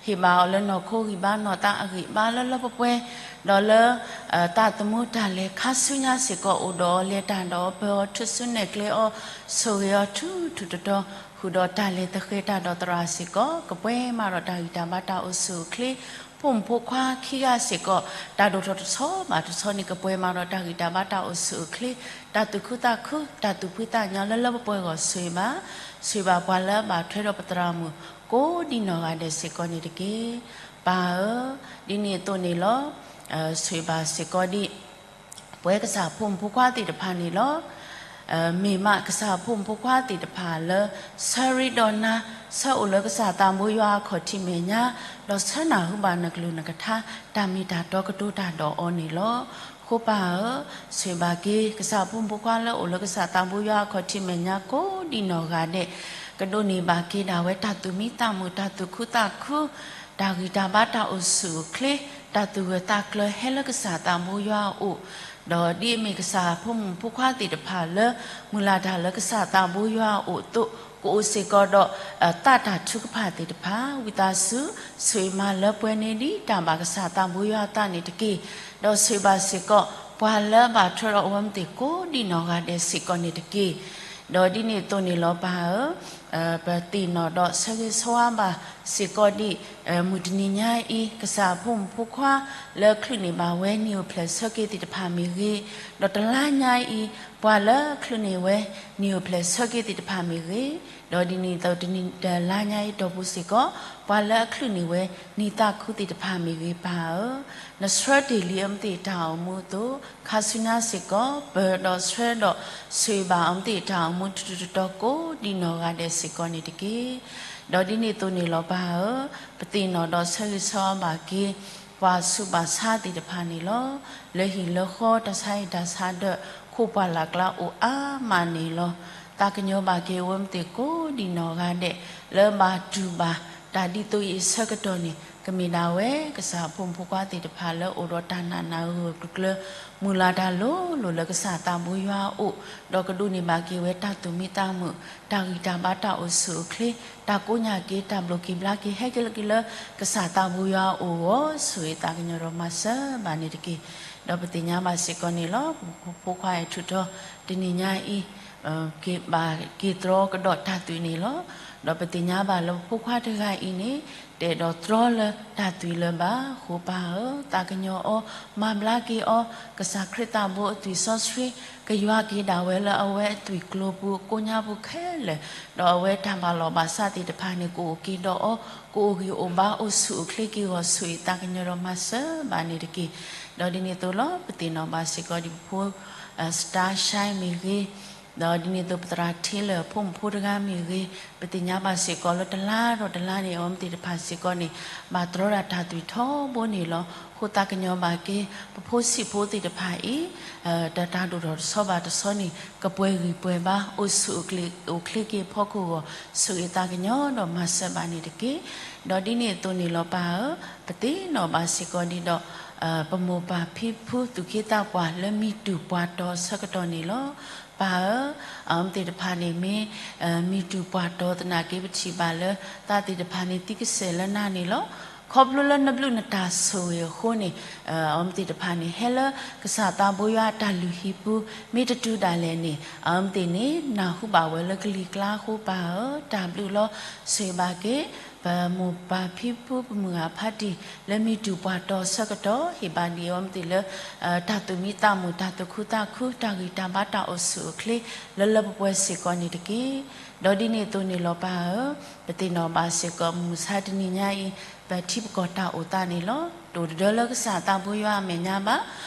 ဟ့ၣ်ဘၣ်အီၤလၢနီၢ်ခိဂံၢ်ဘါနီၢ်သးအဂံၢ်အဘါလၢလၢပှဲၤပှဲၤ, ဒီးလၢ သးသမူတၢ်လဲၤခါဆူညါစ့ၢ်ကီး အိၣ်ဒီးအီၤလဲၤတၢ်ဒီးအီၤပၢၤအီၤထူၣ်စုနဲၣ်ကျဲအီၤ, ဆိၣ်ဂ့ၤအီၤထူထူတီတီ, ဃုာ်ဒီးတၢ်လဲၤသဃဲၤတၢ်ဒီးသရၣ်စ့ၢ်ကီး ကပှဲၤမးဒီးတၢ်ဂံၢ်တၢ်ဘါတၢ်အိၣ်ဆူၣ်အိၣ်ချ့, ဖိမုၣ်ဖိခွါခံဂၤစ့ၢ်ကီး တၢ်ဒိၣ်ထီၣ်တဆီဘၣ်တဆီန့ၣ် ကပှဲၤမးဒီးတၢ်ဂံၢ်တၢ်ဘါတၢ်အိၣ်ဆူၣ်အိၣ်ချ့, တၢ်သူၣ်ခုသးခု, တၢ်သူၣ်ဖှံသးညီလၢလၢပှဲၤပှဲၤအဂီၢ်ဆိၣ်ဂ့ၤဘၣ်, ဆိၣ်ဂ့ၤဘၣ်ပှၤလၢအဘၣ်ထွဲဒီးပသရၣ်မုၣ် ကိးဒံနီၢ်ဂၤဒဲးစ့ၢ်ကီးန့ၣ်တက့ၢ်. ပၢ်ဧၢ, ဒ်န့ၣ်အသိးန့ၣ်လီၤ. ဆိၣ်ဂ့ၤဘၣ်စ့ၢ်ကီးဒံး ပဝဲကစၢ်ဖိမုၣ်ဖိခွါသ့ၣ်တဖၣ်န့ၣ်လီၤ. မ့ၢ်မးကစၢ်ဖိမုၣ်ဖိခွါသ့ၣ်တဖၣ်လၢ ဆၢရ့ဒီးနၤ, ဆၢအိၣ်လၢကစၢ်သးဘိယွၤအခီၣ်ထံးမဲာ်ညါ, ဒီးဆၢနၢ်ဟူဘၣ်နကလုၢ်နကထါ တၢ်မ့ၢ်တၢ်တီကတိၤတၢ်ဒီးအီၤန့ၣ်လီၤ. အဃိပၢ်ဧၢ, ဆိၣ်ဂ့ၤဘၣ်က့ၤ ကစၢ်ဖိမုၣ်ဖိခွါလၢအိၣ်လၢကစၢ်သးဘိယွၤအခီၣ်ထံးမဲာ်ညါကိးဒံနီၢ်ဂၤဒဲး, ကဒိးန့ၢ်ဘၣ်က့ၤဒၣ်ဝဲတၢ်သူၣ်မံသးမုာ် တၢ်သူၣ်ခုသးခု, တၢ်ဂံၢ်တၢ်ဘါတၢ်အိၣ်ဆူၣ်အိၣ်ချ့, တၢ်သူၣ်ဂၢၢ်သးကျၢၤဟဲလၢကစၢ်သးဘိယွၤအအိၣ်, ဒီးဒ်အမ့ၢ်ကစၢ်ဖိမုၣ်ဖိခွါသ့ၣ်တဖၣ်လၢ မုၢ်လၢ်တၢ်လၢကစၢ်သးဘိယွၤအအိၣ်အသိး, ကအိၣ်စ့ၢ်ကီးဒီး သးတၢ်ထုကဖၣ်သ့ၣ်တဖၣ်, ဝံသးစူၤ ဆိၣ်ဂ့ၤမၤလၢပှဲၤန့ၢ်ဒံးတၢ်ဘၣ်ကစၢ်သးဘိယွၤအသးန့ၣ်တက့ၢ်. ဒီးဆိၣ်ဂ့ၤဘၣ်စ့ၢ်ကီး ပှၤလၢအဘၣ်ထွဲဒီးအဝဲသ့ၣ်ကိးဒံနီၢ်ဂၤဒဲးစ့ၢ်ကီးန့ၣ်တက့ၢ်. ဒီးဒ်န့ၣ်အသိးန့ၣ်လီၤပၢ်ဧၢ, ပသ့ၣ်နီၣ်ဒီးဆၢဂ့ၤဆၢဝါဘၣ်စ့ၢ်ကီးဒံး မုၢ်တနံၤညါအံၤ ကစၢ်ဖိမုၣ်ဖိခွါ လၢချုးန့ၢ်ဘၣ်ဝဲနံၣ်အိၣ်ဖျဲၣ်ဆၢက့ၤသ့ၣ်တဖၣ်မ့ၢ်ဂ့ၤ, ဒီးတလါညါအံၤ ပှၤလၢချုးန့ၢ်ဝဲ နံၣ်အိၣ်ဖျဲၣ်ဆၢက့ၤသ့ၣ်တဖၣ်မ့ၢ်ဂ့ၤ, ဒီးဒ်န့ၣ်အသိးတနံၣ်တလါညါအံၤတီၢ်ပူၤစ့ၢ်ကီး ပှၤလၢအချုးန့ၢ်ဝဲ နံၣ်သးခုသ့ၣ်တဖၣ်မ့ၢ်ဂ့ၤပၢ်ဧၢ, နဆှၢတ့ၢ်လံအဝဲသ့ၣ်တၢ်အိၣ်မူအသိး, ခါဆူညါစ့ၢ်ကီး ပၢၤဒီးဆှၢဒီးဆိၣ်ဂ့ၤဘၣ်အဝဲသ့ၣ်တၢ်အိၣ်မူတတီၤတတီၤကိးဒံနီၢ်ဂၤဒဲးစ့ၢ်ကီးန့ၣ်တက့ၢ်. ဒီးဒ်န့ၣ်အသိးန့ၣ်လီၤပၢ်ဧၢ, ပသ့ၣ်နီၣ်ဒီးဆၢဂ့ၤဆၢဝါဘၣ်က့ၤ ပှၤဆူးပှၤဆါသ့ၣ်တဖၣ်န့ၣ်လီၤ. လၢဟံၣ်လၢဃီတၢ်ဆါဟံၣ်တၢ်ဆါဒၢး ခိးပှၢ်လၢ်ကျါအိၣ်အါမးန့ၣ်လီၤ. သးကညီၤဘၣ်က့ၤအဝဲသ့ၣ်ကိးဒံနီၢ်ဂၤဒဲး လၢဘၣ်တူၢ်ဘၣ်တၢ်ဒ်သိးအံၤအဆၢကတီၢ်န့ၣ် ကမ့ၢ်ဒၣ်ဝဲ ကစၢ်ဖိမုၣ်ဖိခွါသ့ၣ်တဖၣ်လၢအိၣ်ဒီးတၢ်နာ်နၢ်ဂၢၢ်ကျၢၤကျၢၤ မုၢ်လၢ်တၢ်လိၤလိၤလၢကစၢ်သးဘိယွၤအအိၣ်, ဒီးကဒိးန့ၢ်ဘၣ်က့ၤဝဲတၢ်သူၣ်မံသးမုာ်, တၢ်ဂံၢ်တၢ်ဘါတၢ်အိၣ်ဆူၣ်အိၣ်ချ့, တၢ်ကိးညၣ်က့ၤ တၢ်ဘျိးက့ၤဘျါက့ၤ ဟဲက့ၤလၢကစၢ်သးဘိယွၤအအိၣ်အဂီၢ် ဆိၣ်ဂ့ၤသးကညီၤဒီးမၤစၢၤဘၣ်န့ၣ်တက့ၢ်. ဒီးပသ့ၣ်ညါဘၣ်စ့ၢ်ကီးန့ၣ်လီၤ. ပဖိခွါအဲၣ်ထူၣ်ထီ တနံၤညါအံၤ ကဘၣ်က့ၤတြီကဒီးတၢ်သွံၣ်န့ၣ်လီၤ. ဒီးပသ့ၣ်ညါဘၣ်လၢပဖိခွါတဂၤအံၤန့ၣ် တအဲၣ်ဒိးတြီလၢတၢ်သွံၣ်လၢၤဘၣ်အဃိပၢ်ဧၢ, သးကညီၤအီၤ, မၤဘျါက့ၤအီၤ, ကစၢ်ခရံာ်သးဘိအသွံၣ်စီဆှံ ကယွၤက့ၤဒၣ်ဝဲလၢအဝဲအသွံၣ်ကျိၤပူၤ ကိးညါပူၤခဲလၢာ်, ဒီးအဝဲတၢ်ဘၣ်လီၢ်ဘၣ်စးသ့ၣ်တဖၣ်န့ၣ် ကအိၣ်က့ၤဒီးအီၤ, ကအိၣ်ဂံၢ်အိၣ်ဘါအိၣ်ဆူၣ်အိၣ်ချ့က့ၤအဂီၢ် ဆိၣ်ဂ့ၤသးကညီၤဒီးမၤစၢၤဘၣ်န့ၣ်တက့ၢ်. ဒီးဒ်န့ၣ်အသိးလီၤ ပသ့ၣ်နီၣ်ဘၣ်စ့ၢ်ကီးဒ်ပဖိ စတါရှါမ့ၢ်ဂ့ၤ, ဒီးဒ်န့ၣ်အသိးပသရၣ်ထ့လၢာ် ဖိမုၣ်ဖိတဂၤမ့ၢ်ဂ့ၤ, ပသ့ၣ်ညါဘၣ်စ့ၢ်ကီးလၢတလါဒီးတလါန့ၣ် အဝဲသ့ၣ်တဖၣ်စ့ၢ်ကီးန့ၣ် ဘၣ်တြီဒၣ်တၢ်သွံၣ်ထီဘိန့ၣ်လီၤ. အဃိသးကညီၤဘၣ်က့ၤ ပဖိဆံးဖိသ့ၣ်တဖၣ်အံၤ တၢ်တၢ်ဒိၣ်ထီၣ်တဆီဘၣ်တဆီန့ၣ် ကပှဲၤဂံၢ်ပှဲၤဘါ အိၣ်ဆူၣ်အိၣ်ချ့က့ၤအဖီခိၣ်အဂီၢ် ဆိၣ်ဂ့ၤသးကညီၤဒီးမၤစၢၤဘၣ်န့ၣ်တက့ၢ်. ဒီးဒ်န့ၣ်အသိးန့ၣ်လီၤပၢ်ဧၢ, ပသ့ၣ်နီၣ်ဘၣ်စ့ၢ်ကီးဒ်ဒီး ပမိၢ်ပၢ်ဖံဖုသူၣ်က့သးပှၢ်လၢမံၤတူၢ်ပှၢ်တီၤဆၢကတီၢ်န့ၣ်လီၤ. ပၢ်ဧၢ, အဝဲသ့ၣ်တဖၣ်န့ၣ်မ့ၢ် မံၤတူၢ်ပှၢ်တီၤသနာ်က့ ပထံၣ်ဘၣ်လၢ သးသ့ၣ်တဖၣ်န့ၣ် သံကစဲာ်လၢနၤန့ၣ်လီၤ. ခီဖျိလၢနဘျုးနတၢ်ဆိၣ်ဂ့ၤအဃိန့ၣ် အဝဲသ့ၣ်တဖၣ်န့ၣ် ဟဲလၢကစၢ်သးဘိယွၤအတၢ်လုၢ်ဟံၣ်ပူၤ မ့ၢ်တတုၤဒၣ်လဲာ်န့ၣ် အဝဲသ့ၣ်န့ၣ် နၢ်ဟူဘၣ်ဝဲလၢကလံၤကျါအဃိ ပၢ်ဧၢ, တၢ်ဘျုးလီၤ. ဆိၣ်ဂ့ၤဘၣ်က့ၤ ပမိၢ်ပၢ်ဖံဖု ပမုၢ်ဂၤဖးတံၢ် လၢမ့ၢ်တူၢ်ပှၤတီၤဆၢကတီၢ် ဟ့ၣ်ဘၣ်ဒံးအဝဲသ့ၣ်လၢ တၢ်သူၣ်မံသးမုာ် တၢ်သူၣ်ခုသးခု တၢ်ဂံၢ်တၢ်ဘါ တၢ်အိၣ်ဆူၣ်အိၣ်ချ့ လၢလၢပှဲၤပှဲၤစ့ၢ်ကီးန့ၣ်တက့ၢ်. ဒီးဒ်န့ၣ်အသိးန့ၣ်လီၤပၢ်ဧၢ, ပသ့ၣ်နီၣ်ဘၣ်စ့ၢ်ကီး မုၢ်မဆါတနံၤညါအံၤ ပထံပကီၢ်တၢ်အိၣ်သးန့ၣ်လီၤ. တအိၣ်တဒၢလၢကစၢ်သးဘိယွၤအမဲာ်ညါဘၣ်.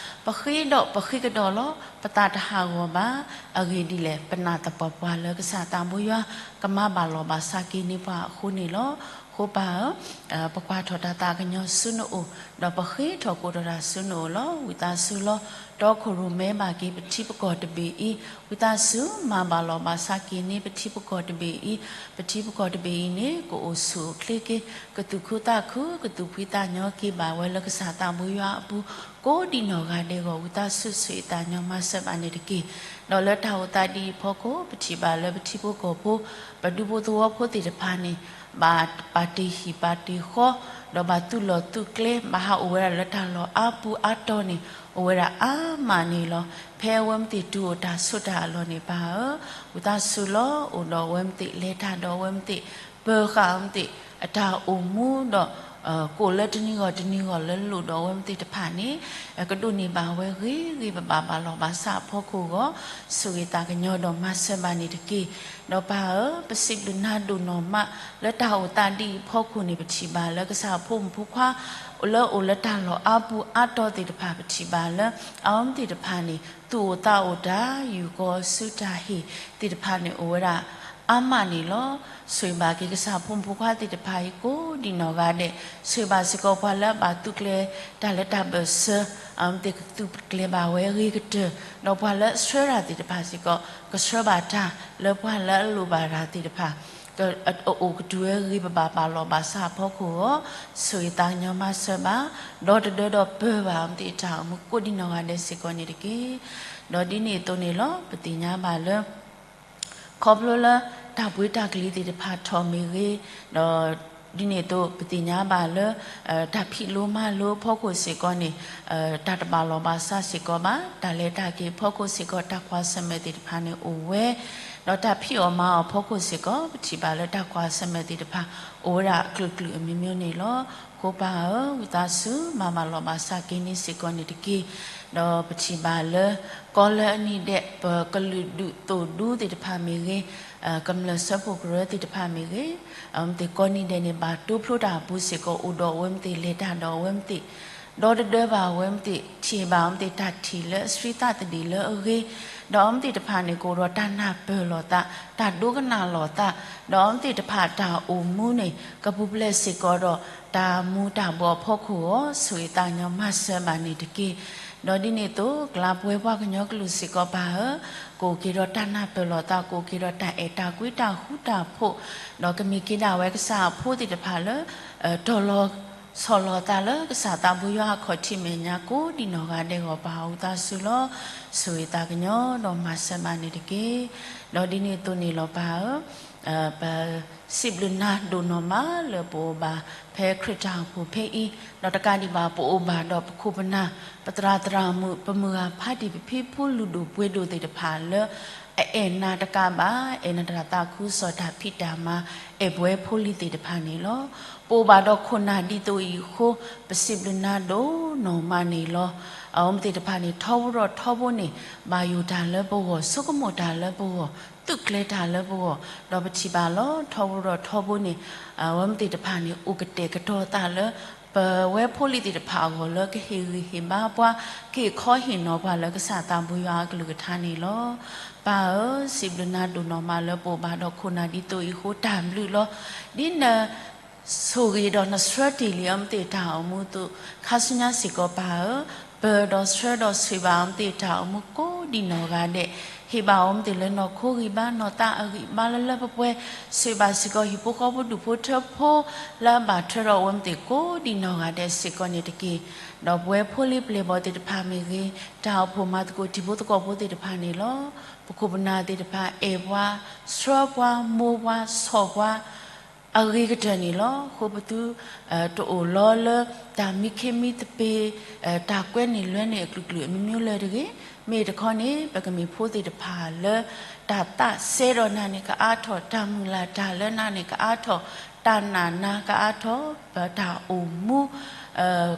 ပဃ့ဒီးပဃ့ကဒီးလီၤ. ပသးတဟးဂီၤဘၣ်. အဂ့ၢ်ဒ်လဲၣ်, ပနာ်သပှၢ်ပှၢ်လၢကစၢ်သးဘိယွၤ ကမၤဘၣ်လီၤဘၣ်စးက့ၤန့ၢ်ပှၤအဃိန့ၣ်လီၤ. အဃိပၢ်ဧၢ, ပကွၢ်ထီၣ်တၢ်သးကညီၤဆူနအိၣ်, ဒီးပဃ့ထီၣ်ကိးထီၣ်တၢ်ဆူနအိၣ်လီၤ. ဝံသးစူၤလီၤ. တီခိၣ်ရိၣ်မဲဘၣ်က့ၤပထံပကီၢ်တဘ့ၣ်အံၤ, ဝံသးစူၤမၤဘၣ်လီၤဘၣ်စးက့ၤန့ၢ်ပထံပကီၢ်တဘ့ၣ်အံၤ, ပထံပကီၢ်တဘ့ၣ်အံၤန့ၣ် ကအိၣ်ဆူၣ်အိၣ်ချ့က့ၤ, ကသူၣ်ခုသးခု, ကသူၣ်ဖှံသးညီက့ၤဘၣ်ဝဲလၢကစၢ်သးဘိယွၤအပူၤ ကိးဒံးနီၢ်ဂၤဒဲးအဂီၢ် ဝံသးစူၤဆိၣ်ဂ့ၤသးညီမၤစၢၤဘၣ်န့ၣ်တက့ၢ်. ဒီးလၢတၢ်အိၣ်သးဒ်အံၤအဖီခိၣ် ပထံၣ်ဘၣ်လၢပထံဖိကီၢ်ဖိ ပဒူဖိသဝီဖိသ့ၣ်တဖၣ်န့ၣ် ဘၣ်ပာ်တ့ၢ်ဟံၣ်ပာ်တ့ၢ်ဃီ, ဒီးဘၣ်သူၣ်လီၢ်သူၣ်ကျဲ ဘၣ်ဟးအိၣ်ဝဲဒၣ်လၢတၢ်လီၢ်အါပူၤအါတီၤန့ၣ် အိၣ်ဝဲဒၣ်အါမးန့ၣ်လီၤ. ဖဲအဝဲမ့ၢ်သ့ၣ်တူၢ်အိၣ်တၢ်ဆိးတၢ်အလီၢ်န့ၣ်ပၢ်ဧၢ, ဝံသးစူၤလီၤ. အိၣ်ဒီးအဝဲမ့ၢ်သ့ၣ် လဲၤတၢ်ဒီးအဝဲမ့ၢ်သ့ၣ် ပၢၤဃာ်အဝဲမ့ၢ်သ့ၣ် အတၢ်အိၣ်မူဒီး ကိၣ်လၢတနံၤဂီၢ်တနံၤဂီၢ်လၢလိၣ်ဒီးအဝဲမ့ၢ်သ့ၣ်တဖၣ်န့ၣ် ကဒိးန့ၢ်ဘၣ်ဝဲဂ့ၤဂ့ၤဘၣ်ဘၣ်ဘၣ်လီၤဘၣ်စးအဖီခိၣ်အဂီၢ် ဆိၣ်ဂ့ၤသးကညီၤဒီးမၤစၢၤဘၣ်န့ၣ်တက့ၢ်. ဒီးပၢ်ဧၢ, ပစံးဘျုးနၤဒိၣ်နီၢ်မး လၢတၢ်အိၣ်သးဒ်အံၤအဖီခိၣ်န့ၣ် ပထံၣ်ဘၣ်လၢကစၢ်ဖိမုၣ်ဖိခွါ လၢအိၣ်လၢတၢ်လီၢ်အါပူၤအါတီၤသ့ၣ်တဖၣ် ပထံၣ်ဘၣ်လၢ အဝဲမ့ၢ်သ့ၣ်တဖၣ်န့ၣ် သူၣ်အိၣ်သးအိၣ်တၢ် ယူၢ်ဃီၤစုတၢ်ဟ့ၣ်သ့ၣ်တဖၣ်န့ၣ် အိၣ်ဝဲဒၣ်အါမးန့ၣ်လီၤ. ဆိၣ်ဂ့ၤဘၣ်က့ၤကစၢ်ဖိမုၣ်ဖိခွါသ့ၣ်တဖၣ်အံၤ ကိးဒံးနီၢ်ဂၤဒဲး, ဆိၣ်ဂ့ၤဘၣ်စ့ၢ်ကီးပှၤလၢအဘၣ်သူၣ်ကျဲၤတၢ်လၢတၢ်ဘၢၣ်စၢၤ အဝဲမ့ၢ်သ့ၣ်ကသူၣ်ကျဲၤဘၣ်ဝဲအဂ့ၤကတၢၢ်, ဒီးပှၤလၢအဆှၢတၢ်သ့ၣ်တဖၣ်စ့ၢ်ကီး ကဆှၢဘၣ်တၢ်လၢပှၤလၢအလိၣ်ဘၣ်တၢ်သ့ၣ်တဖၣ် အအိၣ်ကတုၤဝဲဂ့ၤဘၣ်ဘၣ်လီၤဘၣ်စးအဖီခိၣ်အဂီၢ် ဆိၣ်ဂ့ၤသးကညီၤမၤစၢၤဘၣ်, ဒီတဒၢဒီးပၢၤဘၣ်အဝဲမ့ၢ်သ့ၣ်တၢ်အိၣ်မူကိးဒံးနီၢ်ဂၤဒဲးစ့ၢ်ကီးန့ၣ်တက့ၢ်. ဒီးဒ်န့ၣ်အသိးန့ၣ်လီၤ ပသ့ၣ်ညါဘၣ်လၢ ခီဖျိလၢတၢ်ပှ့ၤတၢ်ကလံၤသ့ၣ်တဖၣ်ထီၣ်မ့ၢ်ဂ့ၤ, ဒီးဒ်န့ၣ်အသိး ပသ့ၣ်ညါဘၣ်လၢ တၢ်ဖံးလိမၤလိအဖီခိၣ်စ့ၢ်ကီးန့ၣ် တၢ်တဘၣ်လီၤဘၣ်စးစ့ၢ်ကီးဘၣ်, တၢ်လဲၤတၢ်က့ၤအဖီခိၣ်စ့ၢ်ကီး တၢ်ကွၢ်ဆၢၣ်မဲာ်သ့ၣ်တဖၣ်န့ၣ်အိၣ်ဝဲ, ဒီးတၢ်ဖံးအီၣ်မၤအီၣ်အဖီခိၣ်စ့ၢ်ကီး ပထံၣ်ဘၣ်လၢတၢ်ကွၢ်ဆၢၣ်မဲာ်သ့ၣ်တဖၣ် အိၣ်ဝဲဒၣ်အကလုာ်ကလုာ်အမျိုးမျိုးန့ၣ်လီၤ. ဃိပၢ်ဧၢ, ဝံသးစူၤ မၤဘၣ်လီၤဘၣ်စးက့ၤန့ၢ်စ့ၢ်ကီးန့ၣ်တက့ၢ်. ဒီးပထံၣ်ဘၣ်လၢ ကီလၢအနံၣ်ဒဲး ပကလုာ်ဒူၣ်သိၣ်ဒူသ့ၣ်တဖၣ်မ့ၢ်ဂ့ၤ, ကမျၢၢ်စၢဖှိၣ်ကရၢသ့ၣ်တဖၣ်မ့ၢ်ဂ့ၤ, အဝဲမ့ၢ်သ့ၣ်ကိးနံၤဒဲးန့ၣ် ဘၣ်တိဖျိတၢ်အပူၤစ့ၢ်ကီး အိၣ်ဒီးအဝဲမ့ၢ်သ့ၣ်လဲၤတၢ်ဒီးအဝဲမ့ၢ်သ့ၣ် ဒီတဒၢဘၣ်အဝဲမ့ၢ်သ့ၣ် ထံၣ်ဘၣ်အဝဲမ့ၢ်သ့ၣ်တၢ်ထံၣ်လၢအဆှံသးသဒံးလၢအဂ့ၤ, ဒီးအဝဲမ့ၢ်သ့ၣ်တဖၣ်န့ၣ် ကအိၣ်ဒီးတၢ်နၢ်ပၢၢ်လိာ်သး, တၢ်ဒိကနၣ်လိာ်သး, ဒီးအဝဲမ့ၢ်သ့ၣ်တဖၣ်တၢ်အိၣ်မူန့ၣ် ကပူၤဖျဲးစ့ၢ်ကီးဒီး တၢ်မူၤတၢ်ဘှီးအဖီခိၣ်အဂီၢ် ဆိၣ်ဂ့ၤသးကညီၤမၤစၢၤဘၣ်န့ၣ်တက့ၢ်. ဒီးဒ်န့ၣ်အသိး ကလါပှဲၤပှၤကညီကလုာ်စ့ၢ်ကီးပၢ်ဧၢ, ကအိၣ်က့ၤဒီးတၢ်နၢ်ပၢၢ်လိာ်သး ကအိၣ်က့ၤဒီးတၢ်အဲၣ်တၢ်ကွံတၢ်ဃူတၢ်ဖိး, ဒီးကမ့ၢ်က့ၤဒၣ်ဝဲကစၢ်အဖိသ့ၣ်တဖၣ်လၢ တီၤလီၤဆီၣ်လီၤသးလၢကစၢ်သးဘိယွၤအခီၣ်ထံးမဲာ်ညါ ကိးဒံးနီၢ်ဂၤဒဲးအဂီၢ် ပၢ်ဧၢ ဝံသးစူၤလီၤ. ဆိၣ်ဂ့ၤသးကညီၤဒီးမၤစၢၤဘၣ်န့ၣ်တက့ၢ်. ဒီးဒ်န့ၣ်အသိးန့ၣ်လီၤပၢ်ဧၢ, ပစံးဘျုးနၤဒိၣ်နီၢ်မးလၢပအိၣ်ဘၣ်ဖဲခရံာ်တၢ်အိၣ်ဖှိၣ်ဖဲအံၤ, ဒီးတကးဒံးဘၣ်ပအိၣ်ဘၣ်ဒီးပခိၣ်ပနၢ်, ပသရၣ်သရၣ်မုၣ်, ပမုၢ်ဂၤဖးတံၢ်, ပဖံဖုလုၢ်ဒိၣ်ပှ့ၤဒိၣ်သ့ၣ်တဖၣ်လၢ အအဲၣ်နၤတကးဘၣ်, အဲၣ်နၤတၢ်သးခုကစီၣ်တၢ်ဖံးတၢ်မၤ, အဲၣ်ပဝဲဖိလံၤသ့ၣ်တဖၣ်န့ၣ်လီၤ. ပအိၣ်ဘၣ်ဒီးခိၣ်နၢ်ဒ်သိးအံၤအဃိ, ပစံးဘျုးနၤဒိၣ်နီၢ်မးန့ၣ်လီၤ. အဝဲမ့ၢ်သ့ၣ်တဖၣ်န့ၣ် ထီဘိဒီးထီဘိန့ၣ် ဘၣ်ယိၣ်တၢ်လၢပဂီၢ်, ဆိကမိၣ်တၢ်လၢပဂီၢ်, သူၣ်ကျဲၤတၢ်လၢပဂီၢ်, ဒီးပထံၣ်ဘၣ်လီၤ ထီဘိဒီးထီဘိန့ၣ် အဝဲမ့ၢ်သ့ၣ်တဖၣ်န့ၣ် အိၣ်ကတဲာ်ကတီၤသးလၢ ပဝဲဖိလံၤသ့ၣ်တဖၣ်အဂီၢ်လၢကဟ့ၣ်ဂံၢ်ဟ့ၣ်ဘါပှၤ, ကဟ့ၣ်ခီဟ့ၣ်နီၤပှၤလၢကစၢ်သးဘိယွၤအကလုၢ်ကထါန့ၣ်လီၤ. ပၢ်ဧၢ, စံးဘျုးနၤဒိၣ်နီၢ်မးလၢပအိၣ်ဘၣ်ဒီးခိၣ်နၢ်ဒ်သိးအံၤအဃိ တၢ်ဘျုးလီၤ. ဒ်န ဆိၣ်ဂ့ၤဒီးနဆှၢတ့ၢ်လံအဝဲမ့ၢ်သ့ၣ်တၢ်အိၣ်မူအသိး ခါဆူညါစ့ၢ်ကီးပၢ်ဧၢ, ပၢၤဒီးဆှၢဒီးဆိၣ်ဂ့ၤဘၣ်အဝဲမ့ၢ်သ့ၣ်တၢ်အိၣ်မူကိးဒံးနီၢ်ဂၤဒဲး, ဟ့ၣ်ဘၣ်အဝဲမ့ၢ်သ့ၣ်လၢနီၢ်ခိဂံၢ်ဘါ နီၢ်သးအဂံၢ်ဘါလၢလၢပှဲၤပှဲၤ, ဆိၣ်ဂ့ၤဘၣ်စ့ၢ်ကီးဟံၣ်ဖိဃီဖိဒူၣ်ဖိထၢဖိ လၢအဘၣ်ထွဲဒီးအဝဲမ့ၢ်သ့ၣ်ကိးဒံးနီၢ်ဂၤဒဲးစ့ၢ်ကီးန့ၣ်တက့ၢ်. ဒီးပဝဲဖိလံၤပျဲၢ်ဘီၣ်သ့ၣ်တဖၣ်မ့ၢ်ဂ့ၤ, တၢ်အိၣ်ဖှိၣ်မၤသကိးတံၤဖိသကိးဖိသ့ၣ်တဖၣ်န့ၣ်လီၤ. ပခိၣ်ပနၢ်သ့ၣ်တဖၣ် အဲၣ်ပှၤ, ဆှၢပှၤ, မိၢ်ပှၤ, ဆီၣ်ပှၤ အဂ့ၤကတၢၢ်န့ၣ်လီၤ. အဃိပသု တအိၣ်လီလၢ တၢ်မံခ့မံသပ့ၤ, တၢ်ကွဲန့ၢ်လွဲန့ၢ်အကလုာ်ကလုာ်အမျိုးမျိုးလၢၤတဂ့ၤ. မ့ၢ်တခီန့ၣ် ပကမ့ၢ်ဖိသ့ၣ်တဖၣ်လၢ တၢ်သးစဲဒီးနၤန့ၣ်ကအါထီၣ်, တၢ်မုၢ်လၢ်တၢ်လၢနၤန့ၣ်ကအါထီၣ်, တၢ်နာ်နါကအါထီၣ် ပတၢ်အိၣ်မူ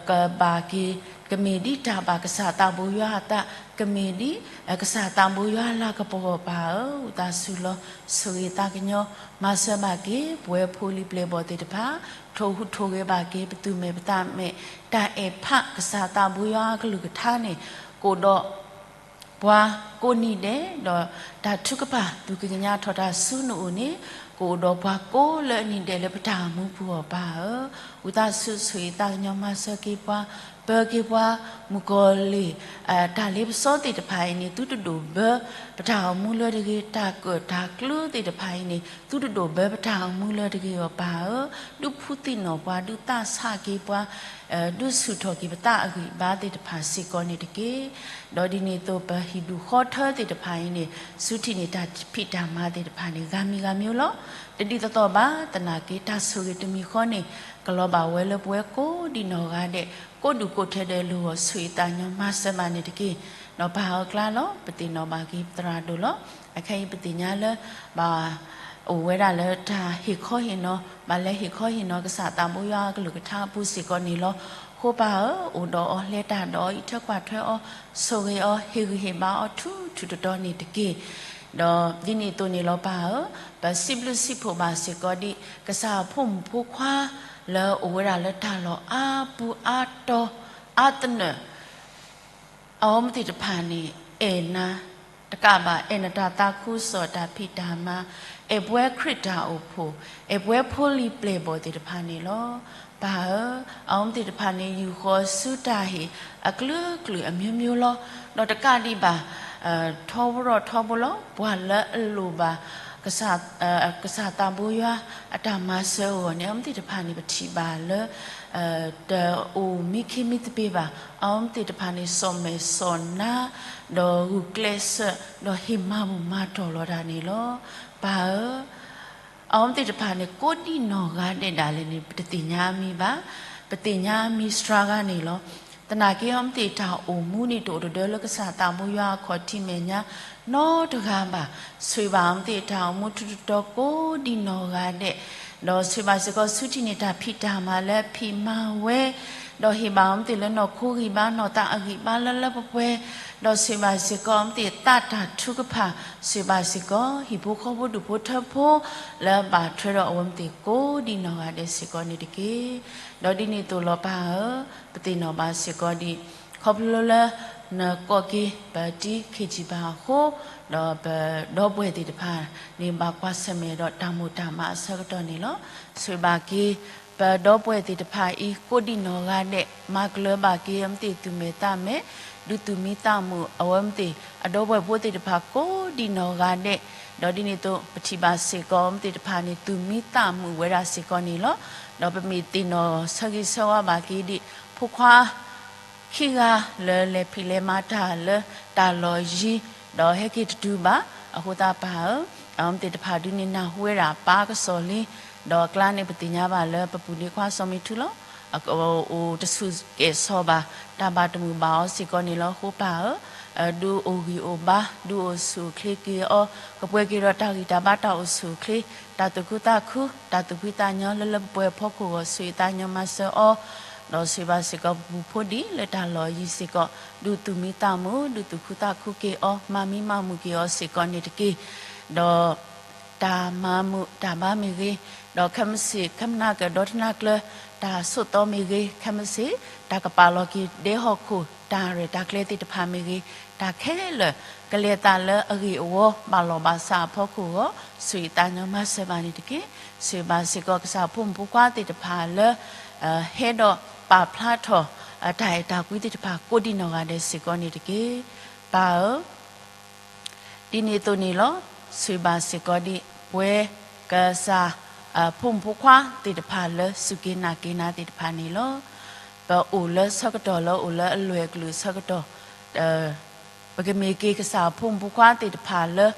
ကဘၣ်က့ၤ ကမ့ၢ်ဒ်တၢ်ဘၣ်ကစၢ်သးဘိယွၤအသး, ကမ့ၢ်ဒ် ကစၢ်သးဘိယွၤလၤကပီၤအီၤပၢ်ဧၢ, ဝံသးစူၤလီၤ ဆိၣ်ဂ့ၤသးကညီၤ မၤစၢၤဘၣ်က့ၤ ပဝဲဖိလံၤပျဲၢ်ဘီၣ်သ့ၣ်တဖၣ်, ထိၣ်ဟူးထိၣ်ဂဲၤဘၣ်က့ၤ ပသူၣ်မဲာ်ပသးမဲာ် တၢ်အဲၣ်ဖးကစၢ်သးဘိယွၤအကလုၢ်ကထါန့ၣ် ကအိၣ်ဒီး ပှၤကိးနံၤဒဲး, ဒီးတၢ်ထုကဖၣ် သူၣ်ကညီၤထီၣ်တၢ်ဆူနအိၣ်န့ၣ် ကအိၣ်ဒီးပှၤကိးလၢအနံၤဒဲးလၢပတၢ်အိၣ်မူပူၤအီၤပၢ်ဧၢ, ဝံသးစူၤဆိၣ်ဂ့ၤသးကညီၤမၤစၢၤက့ၤပှၤ, ပၢၤက့ၤပှၤ, မုၣ်ကီၤလံၢ် တၢ်လ့ပစီသ့ၣ်တဖၣ်အံၤန့ၣ် သုတဒိၣ်ဘၢ ပတၢ်အိၣ်မူလၢတဂ့ၤ, တၢ်ကၢၣ်တၢ်ကျူသ့ၣ်တဖၣ်အံၤန့ၣ် သုတဒိၣ်ဘၢပတၢ်အိၣ်မူလၢတဂ့ၤအီၤပၢ်ဧၢ, ဒုးဖှူသံနီၣ်ပှၤ, ဒုးသးဆးက့ၤပှၤ ဒုးဆူၣ်ထီၣ်က့ၤပသးအဂံၢ်အဘါသ့ၣ်တဖၣ်စ့ၢ်ကီးန့ၣ်တက့ၢ်. ဒီးဒ်န့ၣ်အသိးပဟံၣ်ဒူၣ်ဃီထၢသ့ၣ်တဖၣ်အံၤန့ၣ် ဆူထံၣ်န့ၢ်တၢ်ဖံးတၢ်မၤသ့ၣ်တဖၣ်န့ၣ် ဂၤမံၤဂၤမံၤလီၤ. တဒ်သိးသိးဘၣ် သနာ်က့တၢ်ဆိၣ်ဂ့ၤတမံၤဃီန့ၣ် ကလီၤဘၣ်ဝဲလၢပဝဲကိးဒံနီၢ်ဂၤဒဲး ကိးဒူၣ်ကိးထၢဒဲးလိၤဂီၢ် ဆိၣ်ဂ့ၤသးကညီၤမၤစၢၤဘၣ်န့ၣ်တက့ၢ်. ဒီးပၢ်ဧၢကျါလီၤ ပသ့ၣ်နီၣ်ဘၣ်က့ၤပသရၣ်ဒိၣ်လီၤ. အခဲအံၤပသ့ၣ်ညါလၢ ဘၣ် အိၣ်ဝဲဒၣ်လၢတၢ်ဟ့ၣ်ခီဟ့ၣ်နီၤ ဘၣ်လဲၤဟ့ၣ်ခီဟ့ၣ်နီၤကစၢ်သးဘိယွၤအကလုၢ်ကထါအပူၤစ့ၢ်ကီးန့ၣ်လီၤ. ဃိပၢ်ဧၢ, အိၣ်ဒီးအီၤ လဲၤတၢ်ဒီးအီၤ အံးထွဲကွၢ်ထွဲအီၤ ဆိၣ်ဂ့ၤအီၤ ဟ့ၣ်ဂံၢ်ဟ့ၣ်ဘါအီၤထူထူတီတီန့ၣ်တက့ၢ်. ဒီးဒ်န့ၣ်အသိးန့ၣ်လီၤပၢ်ဧၢ, ပစံးဘျုးစံးဖှိၣ်ဘၣ်စ့ၢ်ကီးဒ် ကစၢ်အဖိမုၣ်ဖိခွါ လၢအိၣ်ဝဲဒၣ်လၢတၢ်လီၢ်အါပူၤအါတီၤ အါသနၢၣ် အဝဲသ့ၣ်တဖၣ်န့ၣ် အဲၣ်နၤ တကးဘၣ် အဲၣ်နတၢ်သးခုကစီၣ်တၢ်ဖံးတၢ်မၤ, အဲၣ်ပဝဲခရံာ်တၢ်အိၣ်ဖှိၣ်, အဲၣ်ပဝဲဖိလံၤပျဲၢ်ဘီၣ်သ့ၣ်တဖၣ်န့ၣ်လီၤ. ပၢ်ဧၢ, အဝဲသ့ၣ်တဖၣ်န့ၣ် ယူာ်ဃီၤဆူတၢ်ဟ့ၣ်အကလုာ်ကလုာ်အမျိုးမျိုးလီၤ. ဒီးတကးဒံးဘၣ် ထီဘိထီဘိလီၤ ပှၤလၢအလိၣ်ဘၣ် ကစၢ်သးဘိယွၤအတၢ်မၤစၢၤအဂီၢ်န့ၣ် အဝဲသ့ၣ်တဖၣ်န့ၣ် ပထံၣ်ဘၣ်လၢ တအိၣ်မံခ့မံသပ့ၤဘၣ်. အဝဲသ့ၣ်တဖၣ်န့ၣ် စီၣ်မဲာ်စီၣ်နါ ဒီးဂုာ်ကျဲးစၢး ဒီးဟ့ၣ်မၤဘူၣ်မၤတီၢ်လီၤတၢ်န့ၣ်လီၤ. ပၢ်ဧၢ, အဝဲသ့ၣ်တဖၣ်န့ၣ် ကိးဒံနီၢ်ဂၤဒဲးဒၣ်လဲာ်န့ၣ် ပတသ့ၣ်ညါအမံၤဘၣ်. ပသ့ၣ်ညါအမံၤစှၤဂၤန့ၣ်လီၤ. သနာ်က့အဝဲသ့ၣ်တၢ်အိၣ်မူန့ၣ် တအိၣ်တဒၢလၢကစၢ်သးဘိယွၤအခီၣ်ထံးမဲာ်ညါ နီတဂၤဘၣ်. ဆိၣ်ဂ့ၤဘၣ်အဝဲသ့ၣ်တၢ်အိၣ်မူထူးတတီၤကိးဒံနီၢ်ဂၤဒဲး, ဒီးဆိၣ်ဂ့ၤဘၣ်စ့ၢ်ကီးဆူထံၣ်န့ၢ်တၢ်ဖံးတၢ်မၤလၢအဖံးမၤဝဲ, ဒီးဟ့ၣ်ဘၣ်အဝဲသ့ၣ်လၢနီၢ်ခိဂံၢ်ဘါနီၢ်သးအဂံၢ်ဘါလၢလၢပှဲၤပှဲၤ, ဒီးဆိၣ်ဂ့ၤဘၣ်စ့ၢ်ကီးအဝဲသ့ၣ်သးတၢ်ထုကဖၣ်, ဆိၣ်ဂ့ၤဘၣ်စ့ၢ်ကီး ဟံၣ်ဖိဃီဖိဒူၣ်ဖိထၢဖိ လၢအဘၣ်ထွဲဒီးအဝဲသ့ၣ်ကိးဒံနီၢ်ဂၤဒဲးစ့ၢ်ကီးန့ၣ်တက့ၢ်. ဒီးဒ်န့ၣ်အသိးလီၤပၢ်ဧၢ, ပသ့ၣ်နီၣ်ဘၣ်စ့ၢ်ကီးဒ် ခီဖျိလၢ နကိးက့ၤပတံၤခ့ၣ်ထံၣ်ဘၣ်အဃိ, ဒီးပဒီပုၢ်ဝဲၢ်သ့ၣ်တဖၣ်န့ၣ် ဘၣ်ကွၢ်ဆၢၣ်မဲာ်ဒီးတၢ်မိၣ်တၢ်မးအဆၢကတီၢ်န့ၣ်လီၤ. ဆိၣ်ဂ့ၤဘၣ်က့ၤ ပဒီပုၢ်ဝဲၢ်သ့ၣ်တဖၣ်အံၤ ကိးဒံနီၢ်ဂၤဒဲး မၤကလၢၤဘၣ်က့ၤအဝဲသ့ၣ်သူၣ်မဲာ်သးမဲာ်, ဒုးသူၣ်မံသးမုာ်အဝဲသ့ၣ် အဒီပုၢ်ဝဲၢ်ဖိသ့ၣ်တဖၣ်ကိးဒံနီၢ်ဂၤဒဲး, ဒီးဒ်န့ၣ်အသိး ပထံၣ်ဘၣ်စ့ၢ်ကီးအဝဲသ့ၣ်တဖၣ်န့ၣ် သူၣ်မံသးမုာ်ဝဲဒၣ်စ့ၢ်ကီးန့ၣ်လီၤ. ဒီးပမ့ၢ်သ့ၣ်နီၣ်ဆၢဂ့ၤဆၢဝါဘၣ်က့ၤဒ် ဖိခွါ ခံဂၤလၢလဲၤဖံးလဲၤမၤတၢ်လၢတၢ်လီၢ်ယံၤ, ဒီးဟဲက့ၤတတုၤဘၣ်. အဃိသတးပၢ်ဧၢ, အဝဲသ့ၣ်တဖၣ်ဒုးန့ၣ်နၢ်ဟူဝဲဒၣ်ပၢ်ကစီၣ်လံ, ဒီးအကျါန့ၣ် ပသ့ၣ်ညါဘၣ်လၢပပုၢ်ဒ့ခွါစီၤမံၤထူလီၤ. အကအိၣ်တဆူၣ်ကဲၣ်ဆိးဘၣ် တၢ်ဘၣ်တမုာ်ဘၣ်အီၤစ့ၢ်ကီးန့ၣ်လီၤ. အဃိပၢ်ဧၢ, ဒုးအိၣ်ဂံၢ်အိၣ်ဘါ ဒုးအိၣ်ဆူၣ်အိၣ်ချ့က့ၤအီၤ, ကပှဲၤက့ၤဒီးတၢ်ဂံၢ်တၢ်ဘါတၢ်အိၣ်ဆူၣ်အိၣ်ချ့ တၢ်သူၣ်ခုသးခု တၢ်သူၣ်ဖှံသးညီလၢလၢပှဲၤပှဲၤအဖီခိၣ်အဂီၢ် ဆိၣ်ဂ့ၤသးကညီၤမၤစၢၤအီၤ, ဒီးဆိၣ်ဂ့ၤဘၣ်စ့ၢ်ကီးပပုၢ်ဖိဒံးလၢတၢ်လီၢ်ယံၤစ့ၢ်ကီး ဒုးသူၣ်မံသးမုာ် ဒုးသူၣ်ခုသးခုက့ၤအီၤ မၤမံမၤမုာ်က့ၤအီၤစ့ၢ်ကီးန့ၣ်တက့ၢ်. ဒီး တၢ်မၤမုာ်တၢ်ဘါမ့ၢ်ဂ့ၤ, ဒီးခဲမုၢ်ဆ့ၣ် ခဲမုၢ်နၤကဒီတနၤကျၢၤ တၢ်ဆိးသီမ့ၢ်ဂ့ၤ, ခဲမုၢ်ဆ့ၣ် တၢ်ကပာ်လီၤက့ၤဒဲဟီၣ်ခိၣ် တၢ်ရဲၣ်တၢ်ကျဲၤသ့ၣ်တဖၣ်မ့ၢ်ဂ့ၤ, တၢ်ခဲလၢာ် ကလဲၤသးလၢအဂ့ၢ်အဝီ ဘၣ်လီၢ်ဘၣ်စးအဖီခိၣ်အဂီၢ် ဆိၣ်ဂ့ၤသးကညီၤမၤစၢၤဘၣ်န့ၣ်တက့ၢ်. ဆိၣ်ဂ့ၤဘၣ်စ့ၢ်ကီးကစၢ်ဖိမုၣ်ဖိခွါသ့ၣ်တဖၣ်လၢ ဟဲဒီးပာ်ဖျါထီၣ် တၢ်အဲၣ်တၢ်ကွံသ့ၣ်တဖၣ် ကိးဒံနီၢ်ဂၤဒဲးစ့ၢ်ကီးန့ၣ်တက့ၢ်. ပၢ်ဧၢ ဒ်န့ၣ်အသိးန့ၣ်လီၤ. ဆိၣ်ဂ့ၤဘၣ်စ့ၢ်ကီးဒ် ပဝဲကစၢ် ဖိမုၣ်ဖိခွါသ့ၣ်တဖၣ်လၢစူၢ်က့ၤနာ်က့ၤနၤသ့ၣ်တဖၣ်န့ၣ်လီၤ. ပအိၣ်လၢဆၢကတီၢ်လၢအိၣ်လၢအလွဲၢ်အကလုာ်ဆၢကတီၢ် ပကမ့ၢ်က့ၤကစၢ်ဖိမုၣ်ဖိခွါသ့ၣ်တဖၣ်လၢ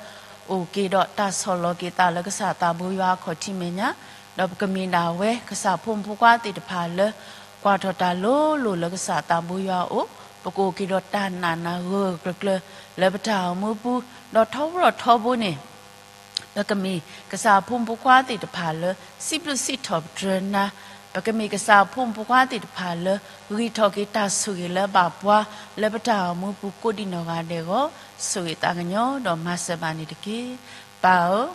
အိၣ်က့ၤဒီးတၢ်ဆီၣ်လီၤက့ၤသးလၢကစၢ်သးဘိယွၤအခီၣ်ထံးမဲာ်ညါ, ဒီးပကမ့ၢ်ဒၣ်ဝဲကစၢ်ဖိမုၣ်ဖိခွါသ့ၣ်တဖၣ်လၢ ကွၢ်ထီၣ်တၢ်လိၤလိၤလၢကစၢ်သးဘိယွၤအအိၣ်, ပကအိၣ်က့ၤဒီးတၢ်နာ်နၤဂၢၢ်ဂၢၢ်ကျၢၤကျၢၤ လၢပတၢ်အိၣ်မူပူၤ, ဒီးထီဘိထီဘိန့ၣ် ပကမ့ၢ်ကစၢ်ဖိမုၣ်ဖိခွါသ့ၣ်တဖၣ်လၢ စံးဘျုးစံးထီၣ်ပတြၢၤနၤ, ပကမ့ၢ်ကစၢ်ဖိမုၣ်ဖိခွါသ့ၣ်တဖၣ်လၢ ဂံၢ်ထီၣ်က့ၤတၢ်ဆိၣ်ဂ့ၤလၢဘၣ်ပှၤ လၢပတၢ်အိၣ်မူပူၤကိးဒံးနီၢ်ဂၤဒဲးအဂီၢ်, ဆိၣ်ဂ့ၤသးကညီၤဒီးမၤစၢၤဘၣ်န့ၣ်တက့ၢ်. ပၢ်ဧၢ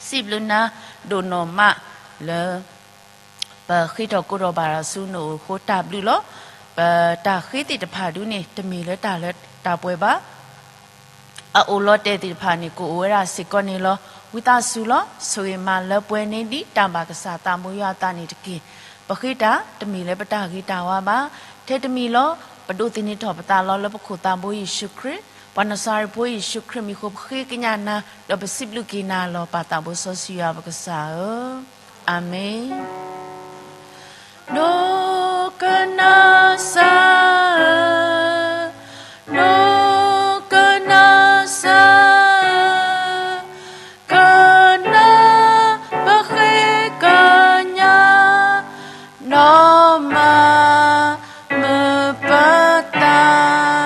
စံးဘျုးနၤဒိၣ်နီၢ်မးလၢ ပဃ့ထီၣ်ကိးထီၣ်ဘၣ်ဒီးဆူနအိၣ်အဃိတၢ်ဘျုးလီၤ. ပတၢ်ဃ့သ့ၣ်တဖၣ်ဒုန့ၣ် တမ့ၢ်လၢတၢ်လၢတၢ်ပှဲၤဘၣ်. အအိၣ်လီၤတဲာ်သ့ၣ်တဖၣ်န့ၣ် ကအိၣ်ဝဲဒၣ်စ့ၢ်ကီးန့ၣ်လီၤ. ဝံသးစူၤလီၤ. ဆိၣ်ဂ့ၤမးလၢပှဲၤန့ၢ်ဒံးတၢ်ဘၣ်ကစၢ်သးဘိယွၤအသးန့ၣ်တက့ၢ်. ပဃ့တၢ်တမ့ၢ်လၢပတၢ်ဂ့ၤတၢ်ဝါဘၣ်. ထဲတမံၤလီၤ. ပဒိးသန့ၤထီၣ်ပသးလီၤလၢပခိၣ်သးဘိယ့ၣ်ၡူးခရံာ်, ပှၤနစၤရ့းဖိယ့ၣ်ၡူးခရံာ်မံၤအဃိ ပဃ့ကညးနၤ ဒီးပစံးဘျုးက့ၤနၤလီၤ. ပၢ်သးဘိစီဆှံယွၤပကစၢ်ဧၢ, အၤမ့ၣ်. ဒိကနၣ်စၢ်ဧၢ, ဒိကနၣ်စၢ်ဧၢ, ကနၣ်ပဃ့ကညး, ဒီးမၤမုာ်ပသ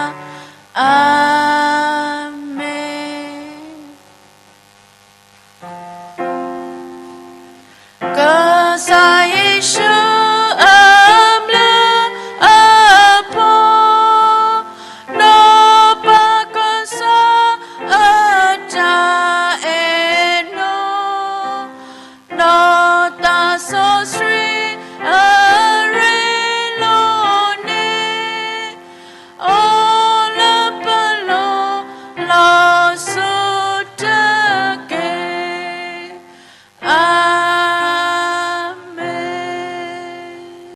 း, အၤမ့ၣ်. ကစၢ်